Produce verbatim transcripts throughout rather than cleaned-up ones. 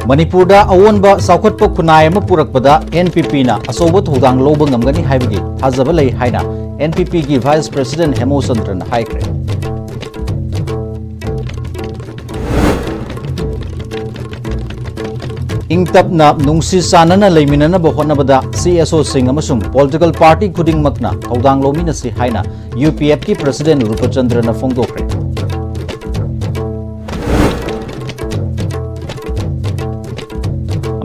ꯃꯅꯤꯄꯨꯔꯗ ꯑꯑꯣꯟꯕ ꯆꯥꯎꯈꯠꯄ ꯈꯨꯟꯅꯥꯏ ꯑꯃ ꯄꯨꯔꯛꯄꯗ ꯑꯦꯟ ꯄꯤ ꯄꯤꯅ ꯑꯆꯧꯕ ꯊꯧꯗꯥꯡ ꯂꯧꯕ ꯉꯝꯒꯅꯤ ꯍꯥꯏꯕꯒꯤ ꯊꯥꯖꯕ ꯂꯩ ꯍꯥꯏꯅ ꯑꯦꯟ ꯄꯤ ꯄꯤꯒꯤ ꯚꯥꯏꯁ ꯄ꯭ꯔꯁꯤꯗꯦꯟꯠ ꯍꯦꯃꯣ ꯆꯟꯗ꯭ꯔꯅ ꯍꯥꯏꯈ꯭ꯔꯦ꯫ ꯏꯪ ꯇꯞꯅ ꯅꯨꯡꯁꯤ ꯆꯥꯟꯅꯅ ꯂꯩꯃꯤꯟꯅꯅꯕ ꯍꯣꯠꯅꯕꯗ ꯁꯤ ꯑꯦꯁ ꯑꯣꯁꯤꯡ ꯑꯃꯁꯨꯡ ꯄꯣꯂꯤꯇꯤꯀꯦꯜ ꯄꯥꯔꯇꯤ ꯈꯨꯗꯤꯡꯃꯛꯅ ꯊꯧꯗꯥꯡ ꯂꯧꯃꯤꯟꯅꯁꯤ ꯍꯥꯏꯅ ꯌꯨ ꯄꯤ ꯑꯦꯐꯀꯤ ꯄ꯭ꯔꯁꯤꯗꯦꯟꯠ ꯔꯨꯄꯆꯟꯗ꯭ꯔꯅ ꯐꯣꯡꯗꯣꯛꯈ꯭ꯔꯦ꯫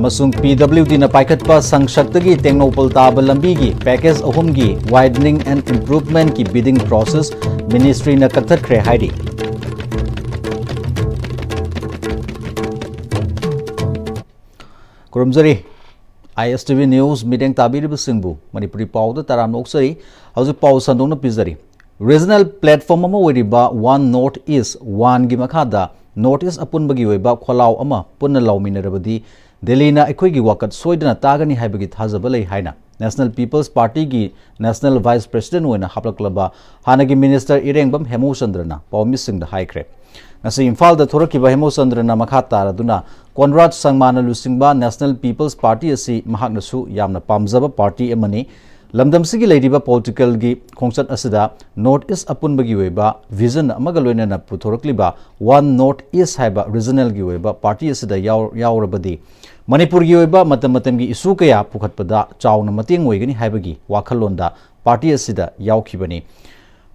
ꯑꯃꯁꯨꯡ ꯄꯤ ꯗꯕ꯭ꯂꯤꯎ ꯗꯤꯅ ꯄꯥꯏꯈꯠꯄ ꯁꯪꯁꯛꯇꯒꯤ ꯇꯦꯡꯅꯧꯄꯜ ꯇꯥꯕ ꯂꯝꯕꯤꯒꯤ ꯄꯦꯀꯦꯖ ꯑꯍꯨꯝꯒꯤ widening and improvementꯀꯤ bidding process ministryꯅ ꯀꯛꯊꯠꯈ꯭ꯔꯦ ꯍꯥꯏꯔꯤ꯫ ꯈꯨꯔꯨꯝꯖꯔꯤ꯫ ꯑꯥꯏ ꯑꯦꯁ ꯇꯤ ꯚꯤ ꯅ꯭ꯌꯨꯁ ꯃꯤꯠꯌꯦꯡ ꯇꯥꯕꯤꯔꯤꯕꯁꯤꯡꯕꯨ ꯃꯅꯤꯄꯨꯔꯤ ꯄꯥꯎꯗ ꯇꯔꯥꯝꯅ ꯑꯣꯛꯆꯔꯤ꯫ ꯍꯧꯖꯤꯛ ꯄꯥꯎ ꯁꯟꯗꯣꯛꯅ ꯄꯤꯖꯔꯤ꯫ ꯔꯤꯖꯅꯦꯜ ꯄ꯭ꯂꯦꯠꯐꯣꯝ ꯑꯃ ꯑꯣꯏꯔꯤꯕ ꯋꯥꯟ ꯅꯣꯔꯠ ꯏꯁ ꯋꯥꯟꯒꯤ ꯃꯈꯥꯗ ꯅꯣꯔꯠ ꯏꯁ ꯑꯄꯨꯟꯕꯒꯤ ꯑꯣꯏꯕ ꯈꯣꯜꯂꯥꯎ ꯑꯃ ꯄꯨꯟꯅ ꯂꯥꯎꯃꯤꯟꯅꯔꯕꯗꯤ ꯗꯦꯜꯂꯤꯅ ꯑꯩꯈꯣꯏꯒꯤ ꯋꯥꯀꯠ ꯁꯣꯏꯗꯅ ꯇꯥꯒꯅꯤ ꯍꯥꯏꯕꯒꯤ ꯊꯥꯖꯕ ꯂꯩ ꯍꯥꯏꯅ ꯅꯦꯁꯅꯦꯜ ꯄꯤꯄꯜꯁ ꯄꯥꯔꯇꯤꯒꯤ ꯅꯦꯁꯅꯦꯜ ꯚꯥꯏꯁ ꯄ꯭ꯔꯁꯤꯗꯦꯟꯠ ꯑꯣꯏꯅ ꯍꯥꯞꯂꯛꯂꯕ ꯍꯥꯟꯅꯒꯤ ꯃꯤꯅꯤꯁꯇꯔ ꯏꯔꯦꯡꯕꯝ ꯍꯦꯃꯣꯆꯟꯗ꯭ꯔꯅ ꯄꯥꯎꯃꯤꯁꯤꯡꯗ ꯍꯥꯏꯈ꯭ꯔꯦ꯫ ꯉꯁꯤ ꯏꯝꯐꯥꯜꯗ ꯊꯣꯔꯛꯈꯤꯕ ꯍꯦꯃꯣꯆꯟꯗ꯭ꯔꯅ ꯃꯈꯥ ꯇꯥꯔꯗꯨꯅ ꯀꯣꯟꯔꯥꯗ ꯁꯪꯃꯥꯅ ꯂꯨꯆꯤꯡꯕ ꯅꯦꯁꯅꯦꯜ ꯄꯤꯄꯜꯁ ꯄꯥꯔꯇꯤ ꯑꯁꯤ ꯃꯍꯥꯛꯅꯁꯨ ꯌꯥꯝꯅ ꯄꯥꯝꯖꯕ ꯄꯥꯔꯇꯤ ꯑꯃꯅꯤ꯫ ꯂꯝꯗꯝꯁꯤꯒꯤ ꯂꯩꯔꯤꯕ ꯄꯣꯂꯤꯇꯤꯀꯦꯜꯒꯤ ꯈꯣꯡꯆꯠ ꯑꯁꯤꯗ ꯅꯣꯔꯠ ꯏꯁ ꯑꯄꯨꯟꯕꯒꯤ ꯑꯣꯏꯕ ꯚꯤꯖꯟ ꯑꯃꯒ ꯂꯣꯏꯅꯅ ꯄꯨꯊꯣꯔꯛꯂꯤꯕ ꯋꯥꯟ ꯅꯣꯔꯠ ꯏꯁ ꯍꯥꯏꯕ ꯔꯤꯖꯅꯦꯜꯒꯤ ꯑꯣꯏꯕ ꯄꯥꯔꯇꯤ ꯑꯁꯤꯗ ꯌꯥꯎ-, ꯌꯥꯎꯔꯕꯗꯤ ꯃꯅꯤꯄꯨꯔꯒꯤ ꯑꯣꯏꯕ ꯃꯇꯝ ꯃꯇꯝꯒꯤ ꯏꯁꯨ ꯀꯌꯥ ꯄꯨꯈꯠꯄꯗ ꯆꯥꯎꯅ ꯃꯇꯦꯡ ꯑꯣꯏꯒꯅꯤ ꯍꯥꯏꯕꯒꯤ ꯋꯥꯈꯜꯂꯣꯟꯗ ꯄꯥꯔꯇꯤ ꯑꯁꯤꯗ ꯌꯥꯎꯈꯤꯕꯅꯤ꯫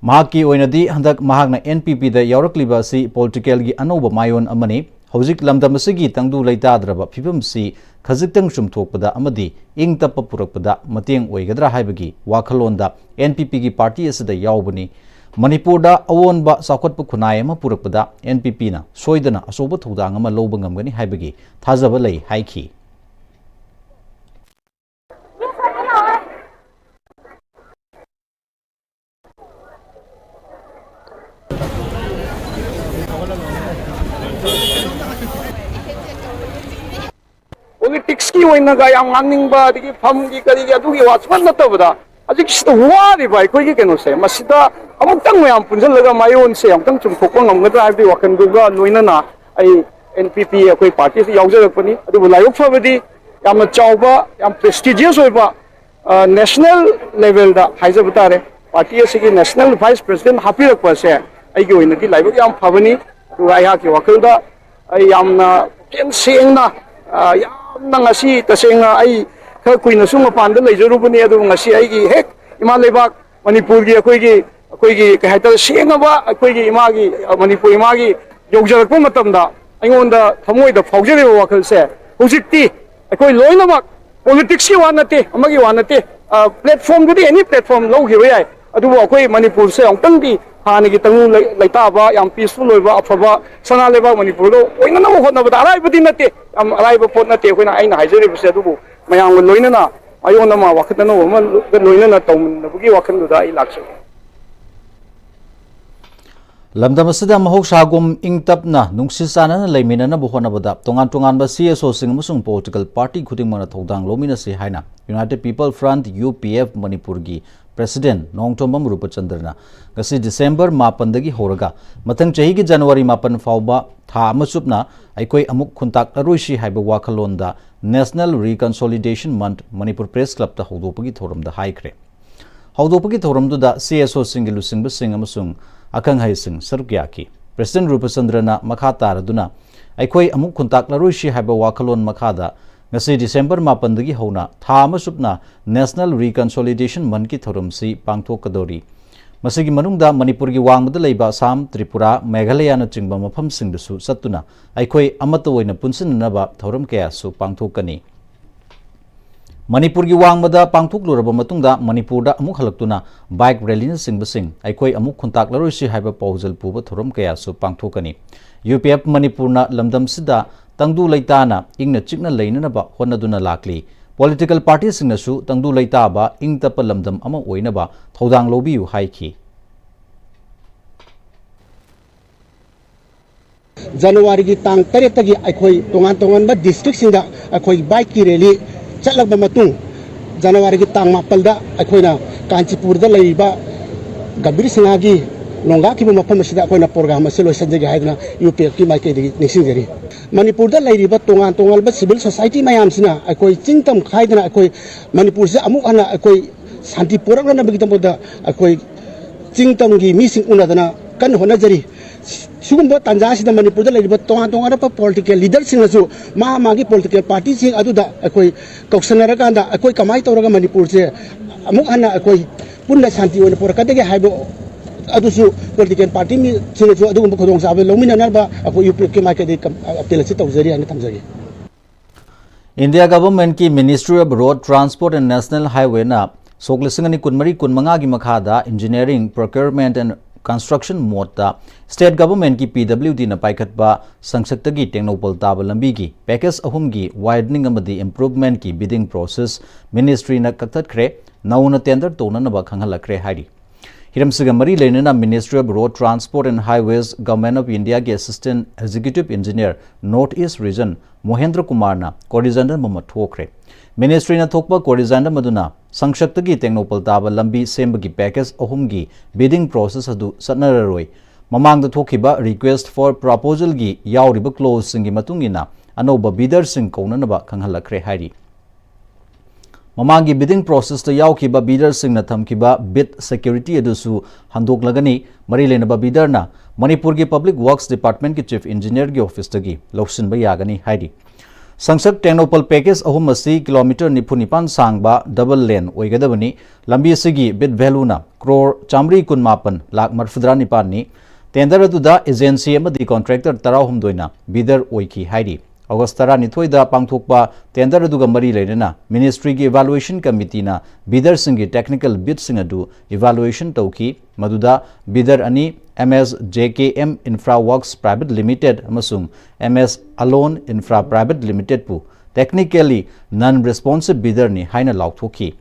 ꯃꯍꯥꯛꯀꯤ ꯑꯣꯏꯅꯗꯤ ꯍꯟꯗꯛ ꯃꯍꯥꯛꯅ ꯑꯦꯟ ꯄꯤ ꯄꯤꯗ ꯌꯥꯎꯔꯛꯂꯤꯕ ꯑꯁꯤ ꯄꯣꯂꯤꯇꯤꯀꯦꯜꯒꯤ ꯑꯅꯧꯕ ꯃꯥꯏꯑꯣꯟ ꯑꯃꯅꯤ꯫ ꯍꯧꯖꯤꯛ ꯂꯝꯗꯝ ꯑꯁꯤꯒꯤ ꯇꯪꯗꯨ ꯂꯩꯇꯥꯗ꯭ꯔꯕ ꯐꯤꯕꯝꯁꯤ ꯈꯖꯤꯛꯇꯪ ꯆꯨꯝꯊꯣꯛꯄꯗ ꯑꯃꯗꯤ ꯏꯪ ꯇꯞꯄ ꯄꯨꯔꯛꯄꯗ ꯃꯇꯦꯡ ꯑꯣꯏꯒꯗ꯭ꯔꯥ ꯍꯥꯏꯕꯒꯤ ꯋꯥꯈꯜꯂꯣꯟꯗ ꯑꯦꯟ ꯄꯤ ꯄꯤꯒꯤ ꯄꯥꯔꯇꯤ ꯑꯁꯤꯗ ꯌꯥꯎꯕꯅꯤ꯫ ꯃꯅꯤꯄꯨꯔꯗ ꯑꯑꯣꯟꯕ ꯆꯥꯎꯈꯠꯄ ꯈꯨꯟꯅꯥꯏ ꯑꯃ ꯄꯨꯔꯛꯄꯗ ꯑꯦꯟ ꯄꯤ ꯄꯤꯅ ꯁꯣꯏꯗꯅ ꯑꯆꯧꯕ ꯊꯧꯗꯥꯡ ꯑꯃ ꯂꯧꯕ ꯉꯝꯒꯅꯤ ꯍꯥꯏꯕꯒꯤ ꯊꯥꯖꯕ ꯂꯩ ꯍꯥꯏꯈꯤ꯫ ꯄꯣꯂꯤꯇꯤꯛꯁꯀꯤ ꯑꯣꯏꯅꯒ ꯌꯥꯝ ꯉꯥꯡꯅꯤꯡꯕ, ꯑꯗꯒꯤ ꯐꯝꯒꯤ ꯀꯔꯤꯒꯤ ꯑꯗꯨꯒꯤ ꯋꯥ ꯁꯨꯡꯅꯠ ꯅꯠꯇꯕꯗ, ꯍꯧꯖꯤꯛꯁꯤꯗ ꯋꯥꯔꯤꯕ ꯑꯩꯈꯣꯏꯒꯤ ꯀꯩꯅꯣꯁꯦ, ꯃꯁꯤꯗ ꯑꯃꯨꯛꯇꯪ ꯃꯌꯥꯝ ꯄꯨꯟꯁꯤꯜꯂꯒ ꯃꯥꯏꯑꯣꯟꯁꯦ ꯑꯃꯨꯛꯇꯪ ꯆꯨꯝꯊꯣꯛꯄ ꯉꯝꯒꯗ꯭ꯔꯥ ꯍꯥꯏꯕꯒꯤ ꯋꯥꯈꯜꯗꯨꯒ ꯂꯣꯏꯅꯅ ꯑꯩ ꯑꯦꯟ ꯄꯤ ꯄꯤ ꯑꯩꯈꯣꯏ ꯄꯥꯔꯇꯤꯁꯤ ꯌꯥꯎꯖꯔꯛꯄꯅꯤ꯫ ꯑꯗꯨꯕꯨ ꯂꯥꯏꯕꯛ ꯐꯕꯗꯤ ꯌꯥꯝꯅ ꯆꯥꯎꯕ, ꯌꯥꯝ ꯄ꯭ꯔꯦꯁꯇꯤꯖꯤꯌꯁ ꯑꯣꯏꯕ ꯅꯦꯁꯅꯦꯜ ꯂꯦꯚꯦꯜꯗ ꯍꯥꯏꯖꯕ ꯇꯥꯔꯦ, ꯄꯥꯔꯇꯤ ꯑꯁꯤꯒꯤ ꯅꯦꯁꯅꯦꯜ ꯚꯥꯏꯁ ꯄ꯭ꯔꯦꯁꯤꯗꯦꯟ ꯍꯥꯞꯄꯤꯔꯛꯄ ꯑꯁꯦ ꯑꯩꯒꯤ ꯑꯣꯏꯅꯗꯤ ꯂꯥꯏꯕꯛ ꯌꯥꯝ ꯐꯕꯅꯤ꯫ ꯑꯗꯨꯒ ꯑꯩꯍꯥꯛꯀꯤ ꯋꯥꯈꯜꯗ ꯑꯩ ꯌꯥꯝꯅ ꯄꯨꯛꯆꯦꯜ ꯁꯦꯡꯅ, ꯑ, ꯌꯥꯝꯅ ꯉꯁꯤ ꯇꯁꯦꯡꯅ ꯑꯩ ꯈꯔ ꯀꯨꯏꯅꯁꯨ ꯃꯄꯥꯟꯗ ꯂꯩꯖꯔꯨꯕꯅꯤ, ꯑꯗꯨꯕꯨ ꯉꯁꯤ ꯑꯩꯒꯤ ꯍꯦꯛ ꯏꯃꯥ ꯂꯩꯕꯥꯛ ꯃꯅꯤꯄꯨꯔꯒꯤ ꯑꯩꯈꯣꯏꯒꯤ, ꯑꯩꯈꯣꯏꯒꯤ ꯀꯩ ꯍꯥꯏꯇꯥꯔꯦ, ꯁꯦꯡꯉꯕ ꯑꯩꯈꯣꯏꯒꯤ ꯏꯃꯥꯒꯤ, ꯑ, ꯃꯅꯤꯄꯨꯔ ꯏꯃꯥꯒꯤ ꯌꯧꯖꯔꯛꯄ ꯃꯇꯝꯗ ꯑꯩꯉꯣꯟꯗ ꯊꯃꯣꯏꯗ ꯐꯥꯎꯖꯔꯤꯕ ꯋꯥꯈꯜꯁꯦ, ꯍꯧꯖꯤꯛꯇꯤ ꯑꯩꯈꯣꯏ ꯂꯣꯏꯅꯃꯛ ꯄꯣꯂꯤꯇꯤꯛꯁꯀꯤ ꯋꯥ ꯅꯠꯇꯦ, ꯑꯃꯒꯤ ꯋꯥ ꯅꯠꯇꯦ, ꯑ, ꯄ꯭ꯂꯦꯠꯐꯣꯝꯗꯨꯗꯤ ꯑꯦꯅꯤ ꯄ꯭ꯂꯦꯠꯐꯣꯝ ꯂꯧꯈꯤꯕ ꯌꯥꯏ, ꯑꯗꯨꯕꯨ ꯑꯩꯈꯣꯏ ꯃꯅꯤꯄꯨꯔꯁꯦ ꯑꯃꯨꯛꯇꯪꯗꯤ ꯍꯥꯟꯅꯒꯤ ꯇꯪꯗꯨ ꯂꯩ-, ꯂꯩꯇꯥꯕ, ꯌꯥꯝ ꯄꯤꯁꯐꯨꯜ ꯑꯣꯏꯕ, ꯑꯐꯕ ꯁꯅꯥ ꯂꯩꯕꯥꯛ ꯃꯅꯤꯄꯨꯔꯗ ꯑꯣꯏꯅꯅꯕ ꯍꯣꯠꯅꯕꯗ ꯑꯔꯥꯏꯕꯗꯤ ꯅꯠꯇꯦ, ꯌꯥꯝ ꯑꯔꯥꯏꯕ ꯄꯣꯠ ꯅꯠꯇꯦ ꯑꯩꯈꯣꯏꯅ, ꯑꯩꯅ ꯍꯥꯏꯖꯔꯤꯕꯁꯦ꯫ ꯑꯗꯨꯕꯨ ꯃꯌꯥꯝꯒ ꯂꯣꯏꯅꯅ ꯃꯥꯏꯑꯣꯟ ꯑꯃ, ꯋꯥꯈꯜ ꯑꯅꯧꯕ ꯑꯃꯒ ꯂꯣꯏꯅꯅ ꯇꯧꯃꯤꯟꯅꯕꯒꯤ ꯋꯥꯈꯜꯗꯨꯗ ꯑꯩ ꯂꯥꯛꯆꯩ꯫ ꯂꯝꯗꯝ ꯑꯁꯤꯗ ꯃꯍꯧꯁꯥꯒꯨꯝ ꯏꯪ ꯇꯞꯅ, ꯅꯨꯡꯁꯤ ꯆꯥꯟꯅꯅ ꯂꯩꯃꯤꯟꯅꯅꯕ ꯍꯣꯠꯅꯕꯗ ꯇꯣꯉꯥꯟ ꯇꯣꯉꯥꯟꯕ ꯁꯤ ꯑꯦꯁ ꯑꯣꯁꯤꯡ ꯑꯃꯁꯨꯡ ꯄꯣꯂꯤꯇꯤꯀꯦꯜ ꯄꯥꯔꯇꯤ ꯈꯨꯗꯤꯡꯃꯛꯅ ꯊꯧꯗꯥꯡ ꯂꯧꯃꯤꯟꯅꯁꯤ ꯍꯥꯏꯅ United People Front, U P F, ꯃꯅꯤꯄꯨꯔꯒꯤ ꯄ꯭ꯔꯦꯁꯤꯗꯦꯟꯠ ꯅꯣꯡꯊꯣꯝꯕꯝ ꯔꯨꯄꯆꯟꯗ꯭ꯔꯅ ꯉꯁꯤ ꯗꯤꯁꯦꯝꯕꯔ ꯃꯥꯄꯟꯗꯒꯤ ꯍꯧꯔꯒ ꯃꯊꯪ ꯆꯍꯤꯒꯤ ꯖꯅꯋꯥꯔꯤ ꯃꯥꯄꯟ ꯐꯥꯎꯕ ꯊꯥ ꯑꯃ ꯆꯨꯞꯅ ꯑꯩꯈꯣꯏ ꯑꯃꯨꯛ ꯈꯨꯟꯇꯥꯛꯂꯔꯣꯏꯁꯤ ꯍꯥꯏꯕ ꯋꯥꯈꯜꯂꯣꯟꯗ National Reconciliation Month Manipur press ꯀ꯭ꯂꯕꯇ ꯍꯧꯗꯣꯛꯄꯒꯤ ꯊꯧꯔꯝꯗ ꯍꯥꯏꯈ꯭ꯔꯦ꯫ ꯍꯧꯗꯣꯛꯄꯒꯤ ꯊꯧꯔꯝꯗꯨꯗ ꯁꯤ ꯑꯦꯁ ꯑꯣꯁꯤꯡꯒꯤ ꯂꯨꯆꯤꯡꯕꯁꯤꯡ ꯑꯃꯁꯨꯡ ꯑꯈꯪ ꯑꯍꯩꯁꯤꯡ ꯁꯔꯨꯛ ꯌꯥꯈꯤ꯫ ꯄ꯭ꯔꯦꯁꯤꯗꯦꯟꯠ ꯔꯨꯄꯆꯟꯗ꯭ꯔꯅ ꯃꯈꯥ ꯇꯥꯔꯗꯨꯅ, ꯑꯩꯈꯣꯏ ꯑꯃꯨꯛ ꯈꯨꯟꯇꯥꯛꯂꯔꯣꯏꯁꯤ ꯍꯥꯏꯕ ꯋꯥꯈꯜꯂꯣꯟ ꯃꯈꯥꯗ ꯉꯁꯤ ꯗꯤꯁꯦꯝꯕꯔ ꯃꯥꯄꯟꯗꯒꯤ ꯍꯧꯅ ꯊꯥ ꯑꯃ ꯆꯨꯞꯅ National Reconciliation Monthꯀꯤ ꯊꯧꯔꯝꯁꯤ ꯄꯥꯡꯊꯣꯛꯀꯗꯧꯔꯤ꯫ ꯃꯁꯤꯒꯤ ꯃꯅꯨꯡꯗ ꯃꯅꯤꯄꯨꯔꯒꯤ ꯋꯥꯡꯃꯗ ꯂꯩꯕ ꯑꯁꯥꯝ, ꯇ꯭ꯔꯤꯄꯨꯔꯥ, ꯃꯦꯘꯥꯂꯌꯥꯅꯆꯤꯡꯕ ꯃꯐꯝꯁꯤꯡꯗꯁꯨ ꯆꯠꯇꯨꯅ ꯑꯩꯈꯣꯏ ꯑꯃꯠꯇ ꯑꯣꯏꯅ ꯄꯨꯟꯁꯤꯟꯅꯅꯕ ꯊꯧꯔꯝ ꯀꯌꯥꯁꯨ ꯄꯥꯡꯊꯣꯛꯀꯅꯤ꯫ ꯃꯅꯤꯄꯨꯔꯒꯤ ꯋꯥꯡꯃꯗ ꯄꯥꯡꯊꯣꯛꯂꯨꯔꯕ ꯃꯇꯨꯡꯗ ꯃꯅꯤꯄꯨꯔꯗ ꯑꯃꯨꯛ ꯍꯜꯂꯛꯇꯨꯅ ꯕꯥꯏꯛ ꯔꯦꯂꯤꯅꯆꯤꯡꯕꯁꯤꯡ, ꯑꯩꯈꯣꯏ ꯑꯃꯨꯛ ꯈꯨꯟꯇꯥꯛꯂꯔꯣꯏꯁꯤ ꯍꯥꯏꯕ ꯄꯥꯎꯖꯦꯜ ꯄꯨꯕ ꯊꯧꯔꯝ ꯀꯌꯥꯁꯨ ꯄꯥꯡꯊꯣꯛꯀꯅꯤ꯫ ꯌꯨ ꯄꯤ ꯑꯦꯐ ꯃꯅꯤꯄꯨꯔꯅ ꯂꯝꯗꯝꯁꯤꯗ ꯇꯪꯗꯨ ꯂꯩꯇꯥꯅ ꯏꯪꯅ ꯆꯤꯛꯅ ꯂꯩꯅꯅꯕ ꯍꯣꯠꯅꯗꯨꯅ ꯂꯥꯛꯂꯤ꯫ ꯄꯣꯂꯤꯇꯤꯀꯦꯜ ꯄꯥꯔꯇꯤꯁꯤꯡꯅꯁꯨ ꯇꯪꯗꯨ ꯂꯩꯇꯥꯕ, ꯏꯪ ꯇꯞꯄ ꯂꯝꯗꯝ ꯑꯃ ꯑꯣꯏꯅꯕ ꯊꯧꯗꯥꯡ ꯂꯧꯕꯤꯌꯨ ꯍꯥꯏꯈꯤ꯫ ꯖꯅꯋꯥꯔꯤꯒꯤ ꯇꯥꯡ ꯇꯔꯦꯠꯇꯒꯤ ꯑꯩꯈꯣꯏ ꯇꯣꯉꯥꯟ ꯇꯣꯉꯥꯟꯕ ꯗꯤꯁꯇ꯭ꯔꯤꯛꯁꯤꯡꯗ ꯑꯩꯈꯣꯏ ꯕꯥꯏꯛꯀꯤ ꯔꯦꯂꯤ ꯆꯠꯂꯕ ꯃꯇꯨꯡ, ꯖꯅꯋꯥꯔꯤꯒꯤ ꯇꯥꯡ ꯃꯥꯄꯜꯗ ꯑꯩꯈꯣꯏꯅ ꯀꯥꯟꯆꯤꯄꯨꯔꯗ ꯂꯩꯔꯤꯕ ꯒꯝꯚꯤꯔ ꯁꯤꯡꯍꯒꯤ ꯅꯣꯡꯒꯥꯈꯤꯕ ꯃꯐꯝ ꯑꯁꯤꯗ ꯑꯩꯈꯣꯏꯅ ꯄ꯭ꯔꯣꯒ꯭ꯔꯥꯝ ꯑꯁꯤ ꯂꯣꯏꯁꯤꯟꯖꯒꯦ ꯍꯥꯏꯗꯨꯅ ꯌꯨ ꯄꯤ ꯑꯦꯐꯀꯤ ꯃꯥꯏꯀꯩꯗꯒꯤ ꯅꯤꯡꯁꯤꯡꯖꯔꯤ꯫ ꯃꯅꯤꯄꯨꯔꯗ ꯂꯩꯔꯤꯕ ꯇꯣꯉꯥꯟ ꯇꯣꯉꯥꯟꯕ ꯁꯤꯚꯤꯜ ꯁꯣꯁꯥꯏꯇꯤ ꯃꯌꯥꯝꯁꯤꯅ ꯑꯩꯈꯣꯏ ꯆꯤꯡ ꯇꯝ ꯈꯥꯏꯗꯅ ꯑꯩꯈꯣꯏ ꯃꯅꯤꯄꯨꯔꯁꯦ ꯑꯃꯨꯛ ꯍꯟꯅ ꯑꯩꯈꯣꯏ ꯁꯥꯟꯇꯤ ꯄꯨꯔꯛꯅꯅꯕꯒꯤꯗꯃꯛꯇ ꯑꯩꯈꯣꯏ ꯆꯤꯡ ꯇꯝꯒꯤ ꯃꯤꯁꯤꯡ ꯎꯅꯗꯅ ꯀꯟꯅ ꯍꯣꯠꯅꯖꯔꯤ꯫ ꯁꯤꯒꯨꯝꯕ ꯇꯥꯟꯖꯥ ꯑꯁꯤꯗ ꯃꯅꯤꯄꯨꯔꯗ ꯂꯩꯔꯤꯕ ꯇꯣꯉꯥꯟ ꯇꯣꯉꯥꯟꯕ ꯄꯣꯂꯤꯇꯤꯀꯦꯜ ꯂꯤꯗꯔꯁꯤꯡꯅꯁꯨ ꯃꯥ ꯃꯥꯒꯤ ꯄꯣꯂꯤꯇꯤꯀꯦꯜ ꯄꯥꯔꯇꯤꯁꯤꯡ ꯑꯗꯨꯗ ꯑꯩꯈꯣꯏ ꯀꯧꯁꯟꯅꯔꯀꯥꯟꯗ ꯑꯩꯈꯣꯏ ꯀꯃꯥꯏꯅ ꯇꯧꯔꯒ ꯃꯅꯤꯄꯨꯔꯁꯦ ꯑꯃꯨꯛ ꯍꯟꯅ ꯑꯩꯈꯣꯏ ꯄꯨꯟꯅ ꯁꯥꯟꯇꯤ ꯑꯣꯏꯅ ꯄꯨꯔꯛꯀꯗꯒꯦ ꯍꯥꯏꯕ ꯑꯗꯨꯁꯨ ꯄꯣꯂꯤꯇꯤꯀꯦꯜ ꯄꯥꯔꯇꯤꯁꯤꯡꯅꯁꯨ ꯑꯗꯨꯒꯨꯝꯕ ꯈꯨꯗꯣꯡꯆꯥꯕ ꯂꯧꯃꯤꯟꯅꯅꯕ ꯑꯩꯈꯣꯏ ꯌꯨ ꯄꯤ ꯑꯦꯐꯀꯤ ꯃꯥꯏꯀꯩꯗꯒꯤ ꯑꯄꯤꯜ ꯑꯁꯤ ꯇꯧꯖꯔꯤ ꯍꯥꯏꯅ ꯊꯝꯖꯒꯦ꯫ India Government ꯀꯤ Ministry of Road Transport and National Highway ꯅ ꯁꯣꯛ ꯂꯤꯁꯤꯡ ꯑꯅꯤ ꯀꯨꯟꯃꯔꯤ ꯀꯨꯟꯃꯉꯥꯒꯤ ꯃꯈꯥꯗ Engineering, Procurement and Construction mode ꯇ State Government ꯀꯤ P W D ꯅ ꯄꯥꯏꯈꯠꯄ ꯁꯪꯁꯛꯇꯒꯤ ꯇꯦꯡꯅꯧꯄꯜ ꯇꯥꯕ ꯂꯝꯕꯤꯒꯤ package ꯑꯍꯨꯝꯒꯤ widening ꯑꯃꯗꯤ improvement ꯀꯤ bidding process ministry ꯅ ꯀꯛꯊꯠꯈ꯭ꯔꯦ, ꯅꯧꯅ tender ꯇꯧꯅꯅꯕ ꯈꯪꯍꯜꯂꯛꯈ꯭ꯔꯦ ꯍꯥꯏꯔꯤ꯫ ꯍꯤꯔꯝꯁꯤꯒ ꯃꯔꯤ ꯂꯩꯅꯅ Ministry of Road Transport and Highways, Government of India ꯒꯤ Assistant Executive Engineer North East Region ꯃꯣꯍꯦꯟꯗ꯭ꯔ ꯀꯨꯃꯥꯔꯅ correspondence ꯑꯃ ꯊꯣꯛꯈ꯭ꯔꯦ꯫ Ministry ꯅ ꯊꯣꯛꯄ correspondence ꯑꯗꯨꯅ ꯁꯪꯁꯛꯇꯒꯤ ꯇꯦꯡꯅꯧꯄꯜ ꯇꯥꯕ ꯂꯝꯕꯤ ꯁꯦꯝꯕꯒꯤ package ꯑꯍꯨꯝꯒꯤ bidding process ꯑꯗꯨ ꯆꯠꯅꯔꯔꯣꯏ꯫ ꯃꯃꯥꯡꯗ ꯊꯣꯛꯈꯤꯕ request for proposal ꯒꯤ ꯌꯥꯎꯔꯤꯕ clause ꯁꯤꯡꯒꯤ ꯃꯇꯨꯡ ꯏꯟꯅ ꯑꯅꯧꯕ bidder ꯁꯤꯡ ꯀꯧꯅꯅꯕ ꯈꯪꯍꯜꯂꯛꯈ꯭ꯔꯦ ꯍꯥꯏꯔꯤ꯫ ꯃꯃꯥꯡꯒꯤ bidding process ꯇ ꯌꯥꯎꯈꯤꯕ bidder ꯁꯤꯡꯅ ꯊꯝꯈꯤꯕ bid security ꯑꯗꯨꯁꯨ ꯍꯟꯗꯣꯛꯂꯒꯅꯤ꯫ ꯃꯔꯤ ꯂꯩꯅꯕ bidder ꯅ ꯃꯅꯤꯄꯨꯔꯒꯤ Public Works Department ꯀꯤ Chief Engineer ꯒꯤ office ꯇꯒꯤ ꯂꯧꯁꯤꯟꯕ ꯌꯥꯒꯅꯤ ꯍꯥꯏꯔꯤ꯫ ꯁꯪꯁꯛ ꯇꯦꯡꯅꯧꯄꯜ package ꯑꯍꯨꯝ ꯑꯁꯤ kilometre ꯅꯤꯐꯨ ꯅꯤꯄꯥꯟ ꯁꯥꯡꯕ double lane ꯑꯣꯏꯒꯗꯕꯅꯤ꯫ ꯂꯝꯕꯤ ꯑꯁꯤꯒꯤ bid value ꯅ ꯀ꯭ꯔꯣꯔ ꯆꯥꯃꯔꯤ ꯀꯨꯟꯃꯥꯄꯟ ꯂꯥꯈ ꯃꯔꯤꯐꯨꯇꯔꯥ ꯅꯤꯄꯥꯟꯅꯤ꯫ Tender ꯑꯗꯨꯗ agency ꯑꯃꯗꯤ contractor ꯇꯔꯥꯍꯨꯝꯗꯣꯏꯅ bidder ꯑꯣꯏꯈꯤ ꯍꯥꯏꯔꯤ꯫ August ꯇꯔꯥꯅꯤꯊꯣꯏꯗ ꯄꯥꯡꯊꯣꯛꯄ tender ꯑꯗꯨꯒ ꯃꯔꯤ ꯂꯩꯅꯅ ministry ꯒꯤ evaluation committee ꯅ bidder ꯁꯤꯡꯒꯤ technical bid ꯁꯤꯡ ꯑꯗꯨ evaluation ꯇꯧꯈꯤ꯫ ꯃꯗꯨꯗ bidder ꯑꯅꯤ, M S J K M Infra Works Private Limited ꯑꯃꯁꯨꯡ M S Alon Infra Private Limited ꯄꯨ technically non responsive bidder ꯅꯤ ꯍꯥꯏꯅ ꯂꯥꯎꯊꯣꯛꯈꯤ꯫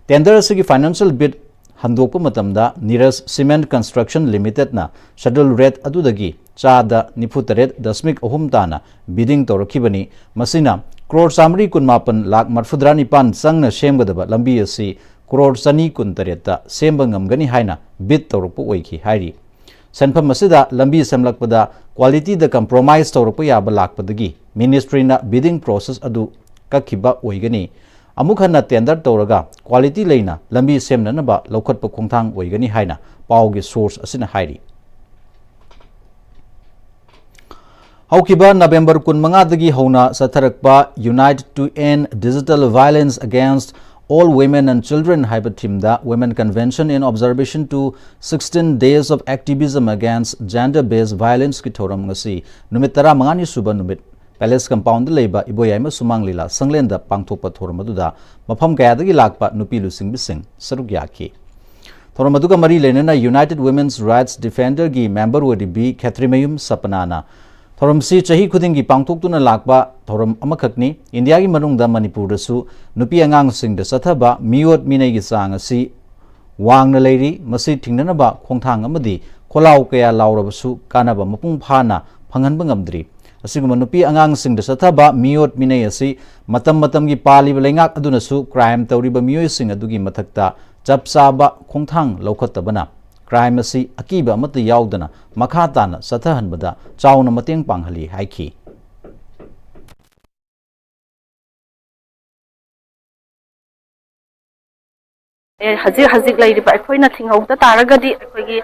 Tender ꯑꯁꯤꯒꯤ financial bid ꯍꯟꯗꯣꯛꯄ ꯃꯇꯝꯗ Neeraj Cement Construction Limited ꯅ schedule rate ꯑꯗꯨꯗꯒꯤ ꯆꯥꯗ ꯅꯤꯐꯨ ꯇꯔꯦꯠ ꯗꯁꯃꯤꯛ ꯑꯍꯨꯝ ꯇꯥꯅ bidding ꯇꯧꯔꯛꯈꯤꯕꯅꯤ꯫ ꯃꯁꯤꯅ ꯀ꯭ꯔꯣꯔ ꯆꯥꯃꯔꯤ ꯀꯨꯟꯃꯥꯄꯟ ꯂꯥꯈ ꯃꯔꯤꯐꯨꯇꯔꯥ ꯅꯤꯄꯥꯟ ꯆꯪꯅ ꯁꯦꯝꯒꯗꯕ ꯂꯝꯕꯤ ꯑꯁꯤ ꯀ꯭ꯔꯣꯔ ꯆꯅꯤ ꯀꯨꯟꯇꯔꯦꯠꯇ ꯁꯦꯝꯕ ꯉꯝꯒꯅꯤ ꯍꯥꯏꯅ bid ꯇꯧꯔꯛꯄ ꯑꯣꯏꯈꯤ ꯍꯥꯏꯔꯤ꯫ ꯁꯦꯟꯐꯝ ꯑꯁꯤꯗ ꯂꯝꯕꯤ ꯁꯦꯝꯂꯛꯄꯗ quality ꯗ compromise ꯇꯧꯔꯛꯄ ꯌꯥꯕ ꯂꯥꯛꯄꯗꯒꯤ ministry ꯅ bidding process ꯑꯗꯨ ꯀꯛꯈꯤꯕ ꯑꯣꯏꯒꯅꯤ꯫ ꯑꯃꯨꯛ ꯍꯟꯅ tender ꯇꯧꯔꯒ quality ꯂꯩꯅ ꯂꯝꯕꯤ ꯁꯦꯝꯅꯅꯕ ꯂꯧꯈꯠꯄ ꯈꯣꯡꯊꯥꯡ ꯑꯣꯏꯒꯅꯤ ꯍꯥꯏꯅ ꯄꯥꯎꯒꯤ source ꯑꯁꯤꯅ ꯍꯥꯏꯔꯤ꯫ ꯍꯧꯈꯤꯕ November ꯀꯨꯟꯃꯉꯥꯗꯒꯤ ꯍꯧꯅ ꯆꯠꯊꯔꯛꯄ Unite to End Digital Violence Against All Women and Children ꯍꯥꯏꯕ theme the Women Convention in Observation to sixteen Days of Activism Against Gender Based Violence ꯀꯤ ꯊꯧꯔꯝ ꯉꯁꯤ ꯅꯨꯃꯤꯠ ꯇꯔꯥꯃꯉꯥꯅꯤ ꯁꯨꯕ ꯅꯨꯃꯤꯠ Palace Compound ꯗ ꯂꯩꯕ ꯏꯕꯣꯌꯥꯏꯃ ꯁꯨꯃꯥꯡ ꯂꯤꯂꯥ ꯁꯪꯂꯦꯟꯗ ꯄꯥꯡꯊꯣꯛꯄ ꯊꯧꯔꯝ ꯑꯗꯨꯗ ꯃꯐꯝ ꯀꯌꯥꯗꯒꯤ ꯂꯥꯛꯄ ꯅꯨꯄꯤ ꯂꯨꯆꯤꯡꯕꯤꯁꯤꯡ ꯁꯔꯨꯛ ꯌꯥꯈꯤ꯫ ꯊꯧꯔꯝ ꯑꯗꯨꯒ ꯃꯔꯤ ꯂꯩꯅꯅ United Women's Rights Defender ꯒꯤ member ꯑꯣꯏꯔꯤꯕꯤ ꯈꯦꯇ꯭ꯔꯤꯃꯌꯨꯝ ꯁꯄꯅꯥꯅ ꯊꯧꯔꯝꯁꯤ ꯆꯍꯤ ꯈꯨꯗꯤꯡꯒꯤ ꯄꯥꯡꯊꯣꯛꯇꯨꯅ ꯂꯥꯛꯄ ꯊꯧꯔꯝ ꯑꯃꯈꯛꯅꯤ꯫ ꯏꯟꯗꯤꯌꯥꯒꯤ ꯃꯅꯨꯡꯗ ꯃꯅꯤꯄꯨꯔꯗꯁꯨ ꯅꯨꯄꯤ ꯑꯉꯥꯡꯁꯤꯡꯗ ꯆꯠꯊꯕ ꯃꯤꯑꯣꯠ ꯃꯤꯅꯩꯒꯤ ꯆꯥꯡ ꯑꯁꯤ ꯋꯥꯡꯅ ꯂꯩꯔꯤ꯫ ꯃꯁꯤ ꯊꯤꯡꯅꯅꯕ ꯈꯣꯡꯊꯥꯡ ꯑꯃꯗꯤ ꯈꯣꯜꯂꯥꯎ ꯀꯌꯥ ꯂꯥꯎꯔꯕꯁꯨ ꯀꯥꯟꯅꯕ ꯃꯄꯨꯡ ꯐꯥꯅ ꯐꯪꯍꯟꯕ ꯉꯝꯗ꯭ꯔꯤ꯫ ꯑꯁꯤꯒꯨꯝꯕ ꯅꯨꯄꯤ ꯑꯉꯥꯡꯁꯤꯡꯗ ꯆꯠꯊꯕ ꯃꯤꯑꯣꯠ ꯃꯤꯅꯩ ꯑꯁꯤ ꯃꯇꯝ ꯃꯇꯝꯒꯤ ꯄꯥꯜꯂꯤꯕ ꯂꯩꯉꯥꯛ ꯑꯗꯨꯅꯁꯨ crime ꯇꯧꯔꯤꯕ ꯃꯤꯑꯣꯏꯁꯤꯡ ꯑꯗꯨꯒꯤ ꯃꯊꯛꯇ ꯆꯞ ꯆꯥꯕ ꯈꯣꯡꯊꯥꯡ ꯂꯧꯈꯠꯇꯕꯅ crime ꯑꯁꯤ ꯑꯀꯤꯕ ꯑꯃꯠꯇ ꯌꯥꯎꯗꯅ ꯃꯈꯥ ꯇꯥꯅ ꯆꯠꯊꯍꯟꯕꯗ ꯆꯥꯎꯅ ꯃꯇꯦꯡ ꯄꯥꯡꯍꯜꯂꯤ ꯍꯥꯏꯈꯤ꯫ ꯑꯦ, ꯍꯧꯖꯤꯛ ꯍꯧꯖꯤꯛ ꯂꯩꯔꯤꯕ ꯑꯩꯈꯣꯏꯅ ꯊꯤꯡꯍꯧꯗ ꯇꯥꯔꯒꯗꯤ ꯑꯩꯈꯣꯏꯒꯤ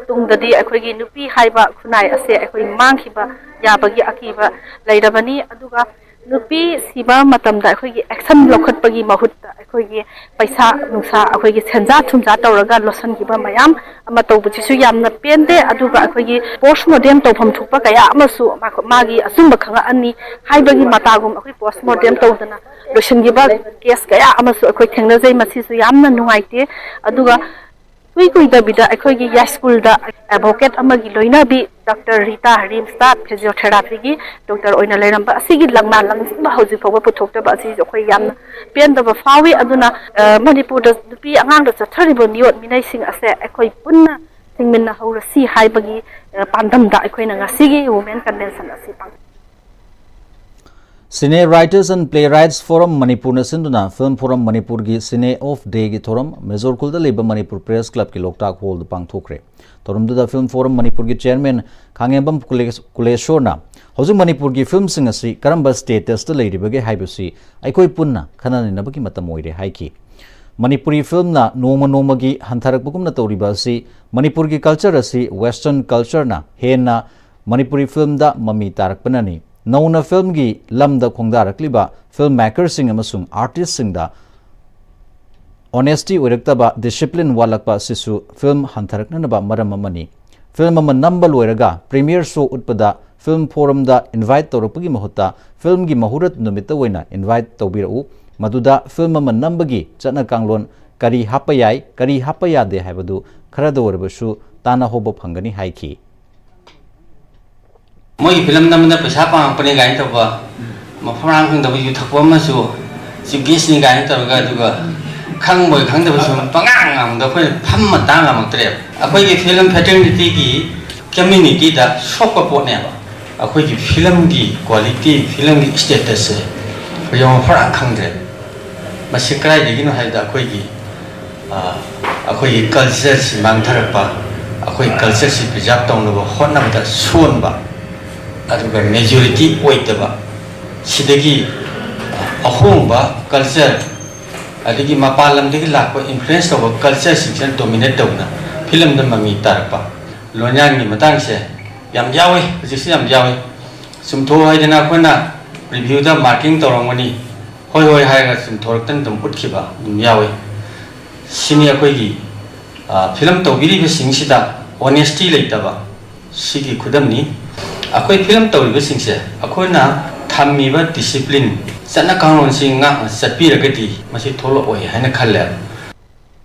ꯇꯨꯡꯗꯗꯤ ꯑꯩꯈꯣꯏꯒꯤ ꯅꯨꯄꯤ ꯍꯥꯏꯕ ꯈꯨꯟꯅꯥꯏ ꯑꯁꯦ ꯑꯩꯈꯣꯏ ꯃꯥꯡꯈꯤꯕ ꯌꯥꯕꯒꯤ ꯑꯀꯤꯕ ꯂꯩꯔꯕꯅꯤ꯫ ꯑꯗꯨꯒ ꯅꯨꯄꯤ ꯁꯤꯕ ꯃꯇꯝꯗ ꯑꯩꯈꯣꯏꯒꯤ action ꯂꯧꯈꯠꯄꯒꯤ ꯃꯍꯨꯠꯇ ꯑꯩꯈꯣꯏꯒꯤ ꯄꯩꯁꯥ ꯅꯨꯡꯁꯥ, ꯑꯩꯈꯣꯏꯒꯤ ꯁꯦꯟꯖꯥ ꯊꯨꯝꯖꯥ ꯇꯧꯔꯒ ꯂꯣꯠꯁꯤꯟꯈꯤꯕ ꯃꯌꯥꯝ ꯑꯃ ꯇꯧꯕꯁꯤꯁꯨ ꯌꯥꯝꯅ ꯄꯦꯟꯗꯦ꯫ ꯑꯗꯨꯒ ꯑꯩꯈꯣꯏꯒꯤ post mortem ꯇꯧꯐꯝ ꯊꯣꯛꯄ ꯀꯌꯥ ꯑꯃꯁꯨ ꯃꯥ-, ꯃꯥꯒꯤ ꯑꯆꯨꯝꯕ ꯈꯪꯉꯛꯑꯅꯤ ꯍꯥꯏꯕꯒꯤ ꯃꯇꯥꯒꯨꯝ ꯑꯩꯈꯣꯏ post mortem ꯇꯧꯗꯅ ꯂꯣꯏꯁꯤꯟꯈꯤꯕ case ꯀꯌꯥ ꯑꯃꯁꯨ ꯑꯩꯈꯣꯏ ꯊꯦꯡꯅꯖꯩ꯫ ꯃꯁꯤꯁꯨ ꯌꯥꯝꯅ ꯅꯨꯡꯉꯥꯏꯇꯦ꯫ ꯑꯗꯨꯒ ꯀꯨꯏ ꯀꯨꯏꯗꯕꯤꯗ ꯑꯩꯈꯣꯏꯒꯤ ꯌꯥꯏꯁ꯭ꯀꯨꯜꯗ advocate ꯑꯃꯒꯤ ꯂꯣꯏꯅꯕꯤ ꯗꯣꯛꯇꯔ ꯔꯤꯇꯥ, ꯔꯤꯝꯁꯇ physiotherapyꯒꯤ doctor ꯑꯣꯏꯅ ꯂꯩꯔꯝꯕ ꯑꯁꯤꯒꯤ ꯂꯪꯅꯥ ꯂꯪꯁꯤꯟꯕ ꯍꯧꯖꯤꯛ ꯐꯥꯎꯕ ꯄꯨꯊꯣꯛꯇꯕ ꯑꯁꯤꯁꯨ ꯑꯩꯈꯣꯏ ꯌꯥꯝꯅ ꯄꯦꯟꯗꯕ ꯐꯥꯎꯏ꯫ ꯑꯗꯨꯅ, ꯑ, ꯃꯅꯤꯄꯨꯔꯗ ꯅꯨꯄꯤ ꯑꯉꯥꯡꯗ ꯆꯠꯊꯔꯤꯕ ꯃꯤꯑꯣꯠ ꯃꯤꯅꯩꯁꯤꯡ ꯑꯁꯦ ꯑꯩꯈꯣꯏ ꯄꯨꯟꯅ ꯊꯤꯡꯃꯤꯟꯅꯍꯧꯔꯁꯤ ꯍꯥꯏꯕꯒꯤ, ꯑ, ꯄꯥꯟꯗꯝꯗ ꯑꯩꯈꯣꯏꯅ ꯉꯁꯤꯒꯤ Women Convention ꯑꯁꯤ ꯄꯥꯡꯊꯣꯛꯏ꯫ Cine Writers and Playwrights Forum ꯃꯅꯤꯄꯨꯔꯅ ꯁꯤꯟꯗꯨꯅ Film Forum ꯃꯅꯤꯄꯨꯔꯒꯤ Cine Off Dayꯒꯤ ꯊꯧꯔꯝ ꯃꯦꯖꯣꯔ ꯈꯨꯜꯗ ꯂꯩꯕ ꯃꯅꯤꯄꯨꯔ ꯄ꯭ꯔꯦꯁ ꯀ꯭ꯂꯕꯀꯤ ꯂꯣꯛꯇꯥꯛ ꯍꯣꯜꯗ ꯄꯥꯡꯊꯣꯛꯈ꯭ꯔꯦ꯫ ꯊꯧꯔꯝꯗꯨꯗ Film Forum ꯃꯅꯤꯄꯨꯔꯒꯤ ꯆꯤꯌꯔꯃꯦꯟ ꯈꯥꯉꯦꯝꯕꯝ ꯀꯨꯂꯦ-, ꯀꯨꯂꯦꯁꯣꯔꯅ ꯍꯧꯖꯤꯛ ꯃꯅꯤꯄꯨꯔꯒꯤ ꯐꯤꯜꯝꯁꯤꯡ ꯑꯁꯤ ꯀꯔꯝꯕ ꯁ꯭ꯇꯦꯇꯁꯇ ꯂꯩꯔꯤꯕꯒꯦ ꯍꯥꯏꯕꯁꯤ ꯑꯩꯈꯣꯏ ꯄꯨꯟꯅ ꯈꯟꯅ ꯅꯩꯅꯕꯒꯤ ꯃꯇꯝ ꯑꯣꯏꯔꯦ ꯍꯥꯏꯈꯤ꯫ ꯃꯅꯤꯄꯨꯔꯤ ꯐꯤꯜꯝꯅ ꯅꯣꯡꯃ ꯅꯣꯡꯃꯒꯤ ꯍꯟꯊꯔꯛꯄꯒꯨꯝꯅ ꯇꯧꯔꯤꯕ ꯑꯁꯤ ꯃꯅꯤꯄꯨꯔꯒꯤ ꯀꯜꯆꯔ ꯑꯁꯤ ꯋꯦꯁꯇꯔꯟ ꯀꯜꯆꯔꯅ ꯍꯦꯟꯅ ꯃꯅꯤꯄꯨꯔꯤ ꯐꯤꯜꯝꯗ ꯃꯃꯤ ꯇꯥꯔꯛꯄꯅꯅꯤ꯫ ꯅꯧꯅ ꯐꯤꯜꯝꯒꯤ ꯂꯝꯗ ꯈꯣꯡꯗꯥꯔꯛꯂꯤꯕ ꯐꯤꯜꯝ ꯃꯦꯀꯔꯁꯤꯡ ꯑꯃꯁꯨꯡ ꯑꯥꯔꯇꯤꯁꯁꯤꯡꯗ ꯑꯣꯅꯦꯁꯇꯤ ꯑꯣꯏꯔꯛꯇꯕ, ꯗꯤꯁꯤꯄ꯭ꯂꯤꯟ ꯋꯥꯠꯂꯛꯄ ꯑꯁꯤꯁꯨ ꯐꯤꯜꯝ ꯍꯟꯊꯔꯛꯅꯅꯕ ꯃꯔꯝ ꯑꯃꯅꯤ꯫ ꯐꯤꯜꯝ ꯑꯃ ꯅꯝꯕ ꯂꯣꯏꯔꯒ ꯄ꯭ꯔꯤꯃꯤꯌꯔ ꯁꯣ ꯎꯠꯄꯗ ꯐꯤꯜꯝ ꯐꯣꯔꯝꯗ ꯏꯟꯚꯥꯏꯠ ꯇꯧꯔꯛꯄꯒꯤ ꯃꯍꯨꯠꯇ ꯐꯤꯜꯝꯒꯤ ꯃꯍꯨꯔꯠ ꯅꯨꯃꯤꯠꯇ ꯑꯣꯏꯅ ꯏꯟꯚꯥꯏꯠ ꯇꯧꯕꯤꯔꯛꯎ꯫ ꯃꯗꯨꯗ ꯐꯤꯜꯝ ꯑꯃ ꯅꯝꯕꯒꯤ ꯆꯠꯅ ꯀꯥꯡꯂꯣꯟ ꯀꯔꯤ ꯍꯥꯞꯄ ꯌꯥꯏ, ꯀꯔꯤ ꯍꯥꯞꯄ ꯌꯥꯗꯦ ꯍꯥꯏꯕꯗꯨ ꯈꯔꯗ ꯑꯣꯏꯔꯕꯁꯨ ꯇꯥꯟꯅꯍꯧꯕ ꯐꯪꯒꯅꯤ ꯍꯥꯏꯈꯤ꯫ ꯃꯣꯏꯒꯤ ꯐꯤꯂꯝ ꯅꯝꯕꯗ ꯄꯩꯁꯥ ꯄꯥꯡꯉꯛꯄꯅꯦ ꯀꯥꯏꯅ ꯇꯧꯕ ꯃꯐꯝ ꯃꯔꯥꯡ ꯈꯪꯗꯕ ꯌꯨ ꯊꯛꯄ ꯑꯃꯁꯨ ꯆꯤꯐ ꯒꯦꯁꯅꯤ ꯀꯥꯏꯅ ꯇꯧꯔꯒ, ꯑꯗꯨꯒ ꯈꯪꯕꯣꯏ ꯈꯪꯗꯕꯁꯨ ꯄꯉꯥꯡ ꯉꯥꯡꯕꯗ ꯑꯩꯈꯣꯏꯅ ꯐꯝ ꯃꯇꯥꯡ ꯉꯝꯃꯛꯇ꯭ꯔꯦꯕ꯫ ꯑꯩꯈꯣꯏꯒꯤ ꯐꯤꯂꯝ ꯐꯦꯇꯔꯅꯤꯇꯤꯒꯤ ꯀꯝꯃ꯭ꯌꯨꯅꯤꯇꯤꯗ ꯁꯣꯛꯄ ꯄꯣꯠꯅꯦꯕ꯫ ꯑꯩꯈꯣꯏꯒꯤ ꯐꯤꯂꯝꯒꯤ ꯀ꯭ꯋꯥꯂꯤꯇꯤ, ꯐꯤꯂꯝꯒꯤ ꯁ꯭ꯇꯦꯇꯁꯁꯦ ꯑꯩꯈꯣꯏ ꯃꯐꯝ ꯃꯔꯥꯡ ꯈꯪꯗ꯭ꯔꯦ꯫ ꯃꯁꯤ ꯀꯗꯥꯏꯗꯒꯤꯅꯣ ꯍꯥꯏꯕꯗ ꯑꯩꯈꯣꯏꯒꯤ ꯑꯩꯈꯣꯏꯒꯤ ꯀꯜꯆꯔꯁꯤ ꯃꯥꯡꯊꯔꯛꯄ, ꯑꯩꯈꯣꯏ ꯀꯜꯆꯔꯁꯤ ꯄ꯭ꯔꯤꯖꯥꯕ ꯇꯧꯅꯕ ꯍꯣꯠꯅꯕꯗ ꯁꯣꯟꯕ, ꯑꯗꯨꯒ ꯃꯦꯖꯣꯔꯤꯇꯤ ꯑꯣꯏꯗꯕ, ꯁꯤꯗꯒꯤ ꯑꯍꯣꯡꯕ ꯀꯜꯆꯔ, ꯑꯗꯒꯤ ꯃꯄꯥꯟ ꯂꯝꯗꯒꯤ ꯂꯥꯛꯄ ꯏꯟꯐ꯭ꯂꯨꯌꯦꯟꯁ ꯇꯧꯕ ꯀꯜꯆꯔꯁꯤꯡꯁꯤꯅ ꯗꯣꯃꯤꯅꯦꯠ ꯇꯧꯗꯅ ꯐꯤꯂꯝꯗ ꯃꯃꯤ ꯇꯥꯔꯛꯄ꯫ ꯂꯣꯟꯌꯥꯟꯒꯤ ꯃꯇꯥꯡꯁꯦ ꯌꯥꯝ ꯌꯥꯎꯋꯦ, ꯍꯧꯖꯤꯛꯁꯨ ꯌꯥꯝ ꯌꯥꯎꯋꯦ꯫ ꯆꯨꯝꯊꯣꯛꯑꯣ ꯍꯥꯏꯗꯅ ꯑꯩꯈꯣꯏꯅ ꯔꯤꯚ꯭ꯌꯨꯗ ꯃꯥꯔꯀꯤꯡ ꯇꯧꯔꯝꯒꯅꯤ, ꯍꯣꯏ ꯍꯣꯏ ꯍꯥꯏꯔꯒ ꯆꯨꯝꯊꯣꯔꯛꯇꯅ ꯑꯗꯨꯝ ꯎꯠꯈꯤꯕ ꯑꯗꯨꯝ ꯌꯥꯎꯋꯤ꯫ ꯁꯤꯅꯤ ꯑꯩꯈꯣꯏꯒꯤ ꯐꯤꯂꯝ ꯇꯧꯕꯤꯔꯤꯕꯁꯤꯡꯁꯤꯗ ꯑꯣꯅꯦꯁꯇꯤ ꯂꯩꯇꯕ ꯁꯤꯒꯤ ꯈꯨꯗꯝꯅꯤ꯫ ꯑꯩꯈꯣꯏ ꯐꯤꯂꯝ ꯇꯧꯔꯤꯕꯁꯤꯡꯁꯦ ꯑꯩꯈꯣꯏꯅ ꯊꯝꯃꯤꯕ ꯗꯤꯁꯤꯄ꯭ꯂꯤꯟ, ꯆꯠꯅ ꯀꯥꯡꯂꯣꯟꯁꯤ ꯉꯥꯛꯅ ꯆꯠꯄꯤꯔꯒꯗꯤ ꯃꯁꯤ ꯊꯣꯛꯂꯛꯑꯣꯏ ꯍꯥꯏꯅ ꯈꯜꯂꯦ꯫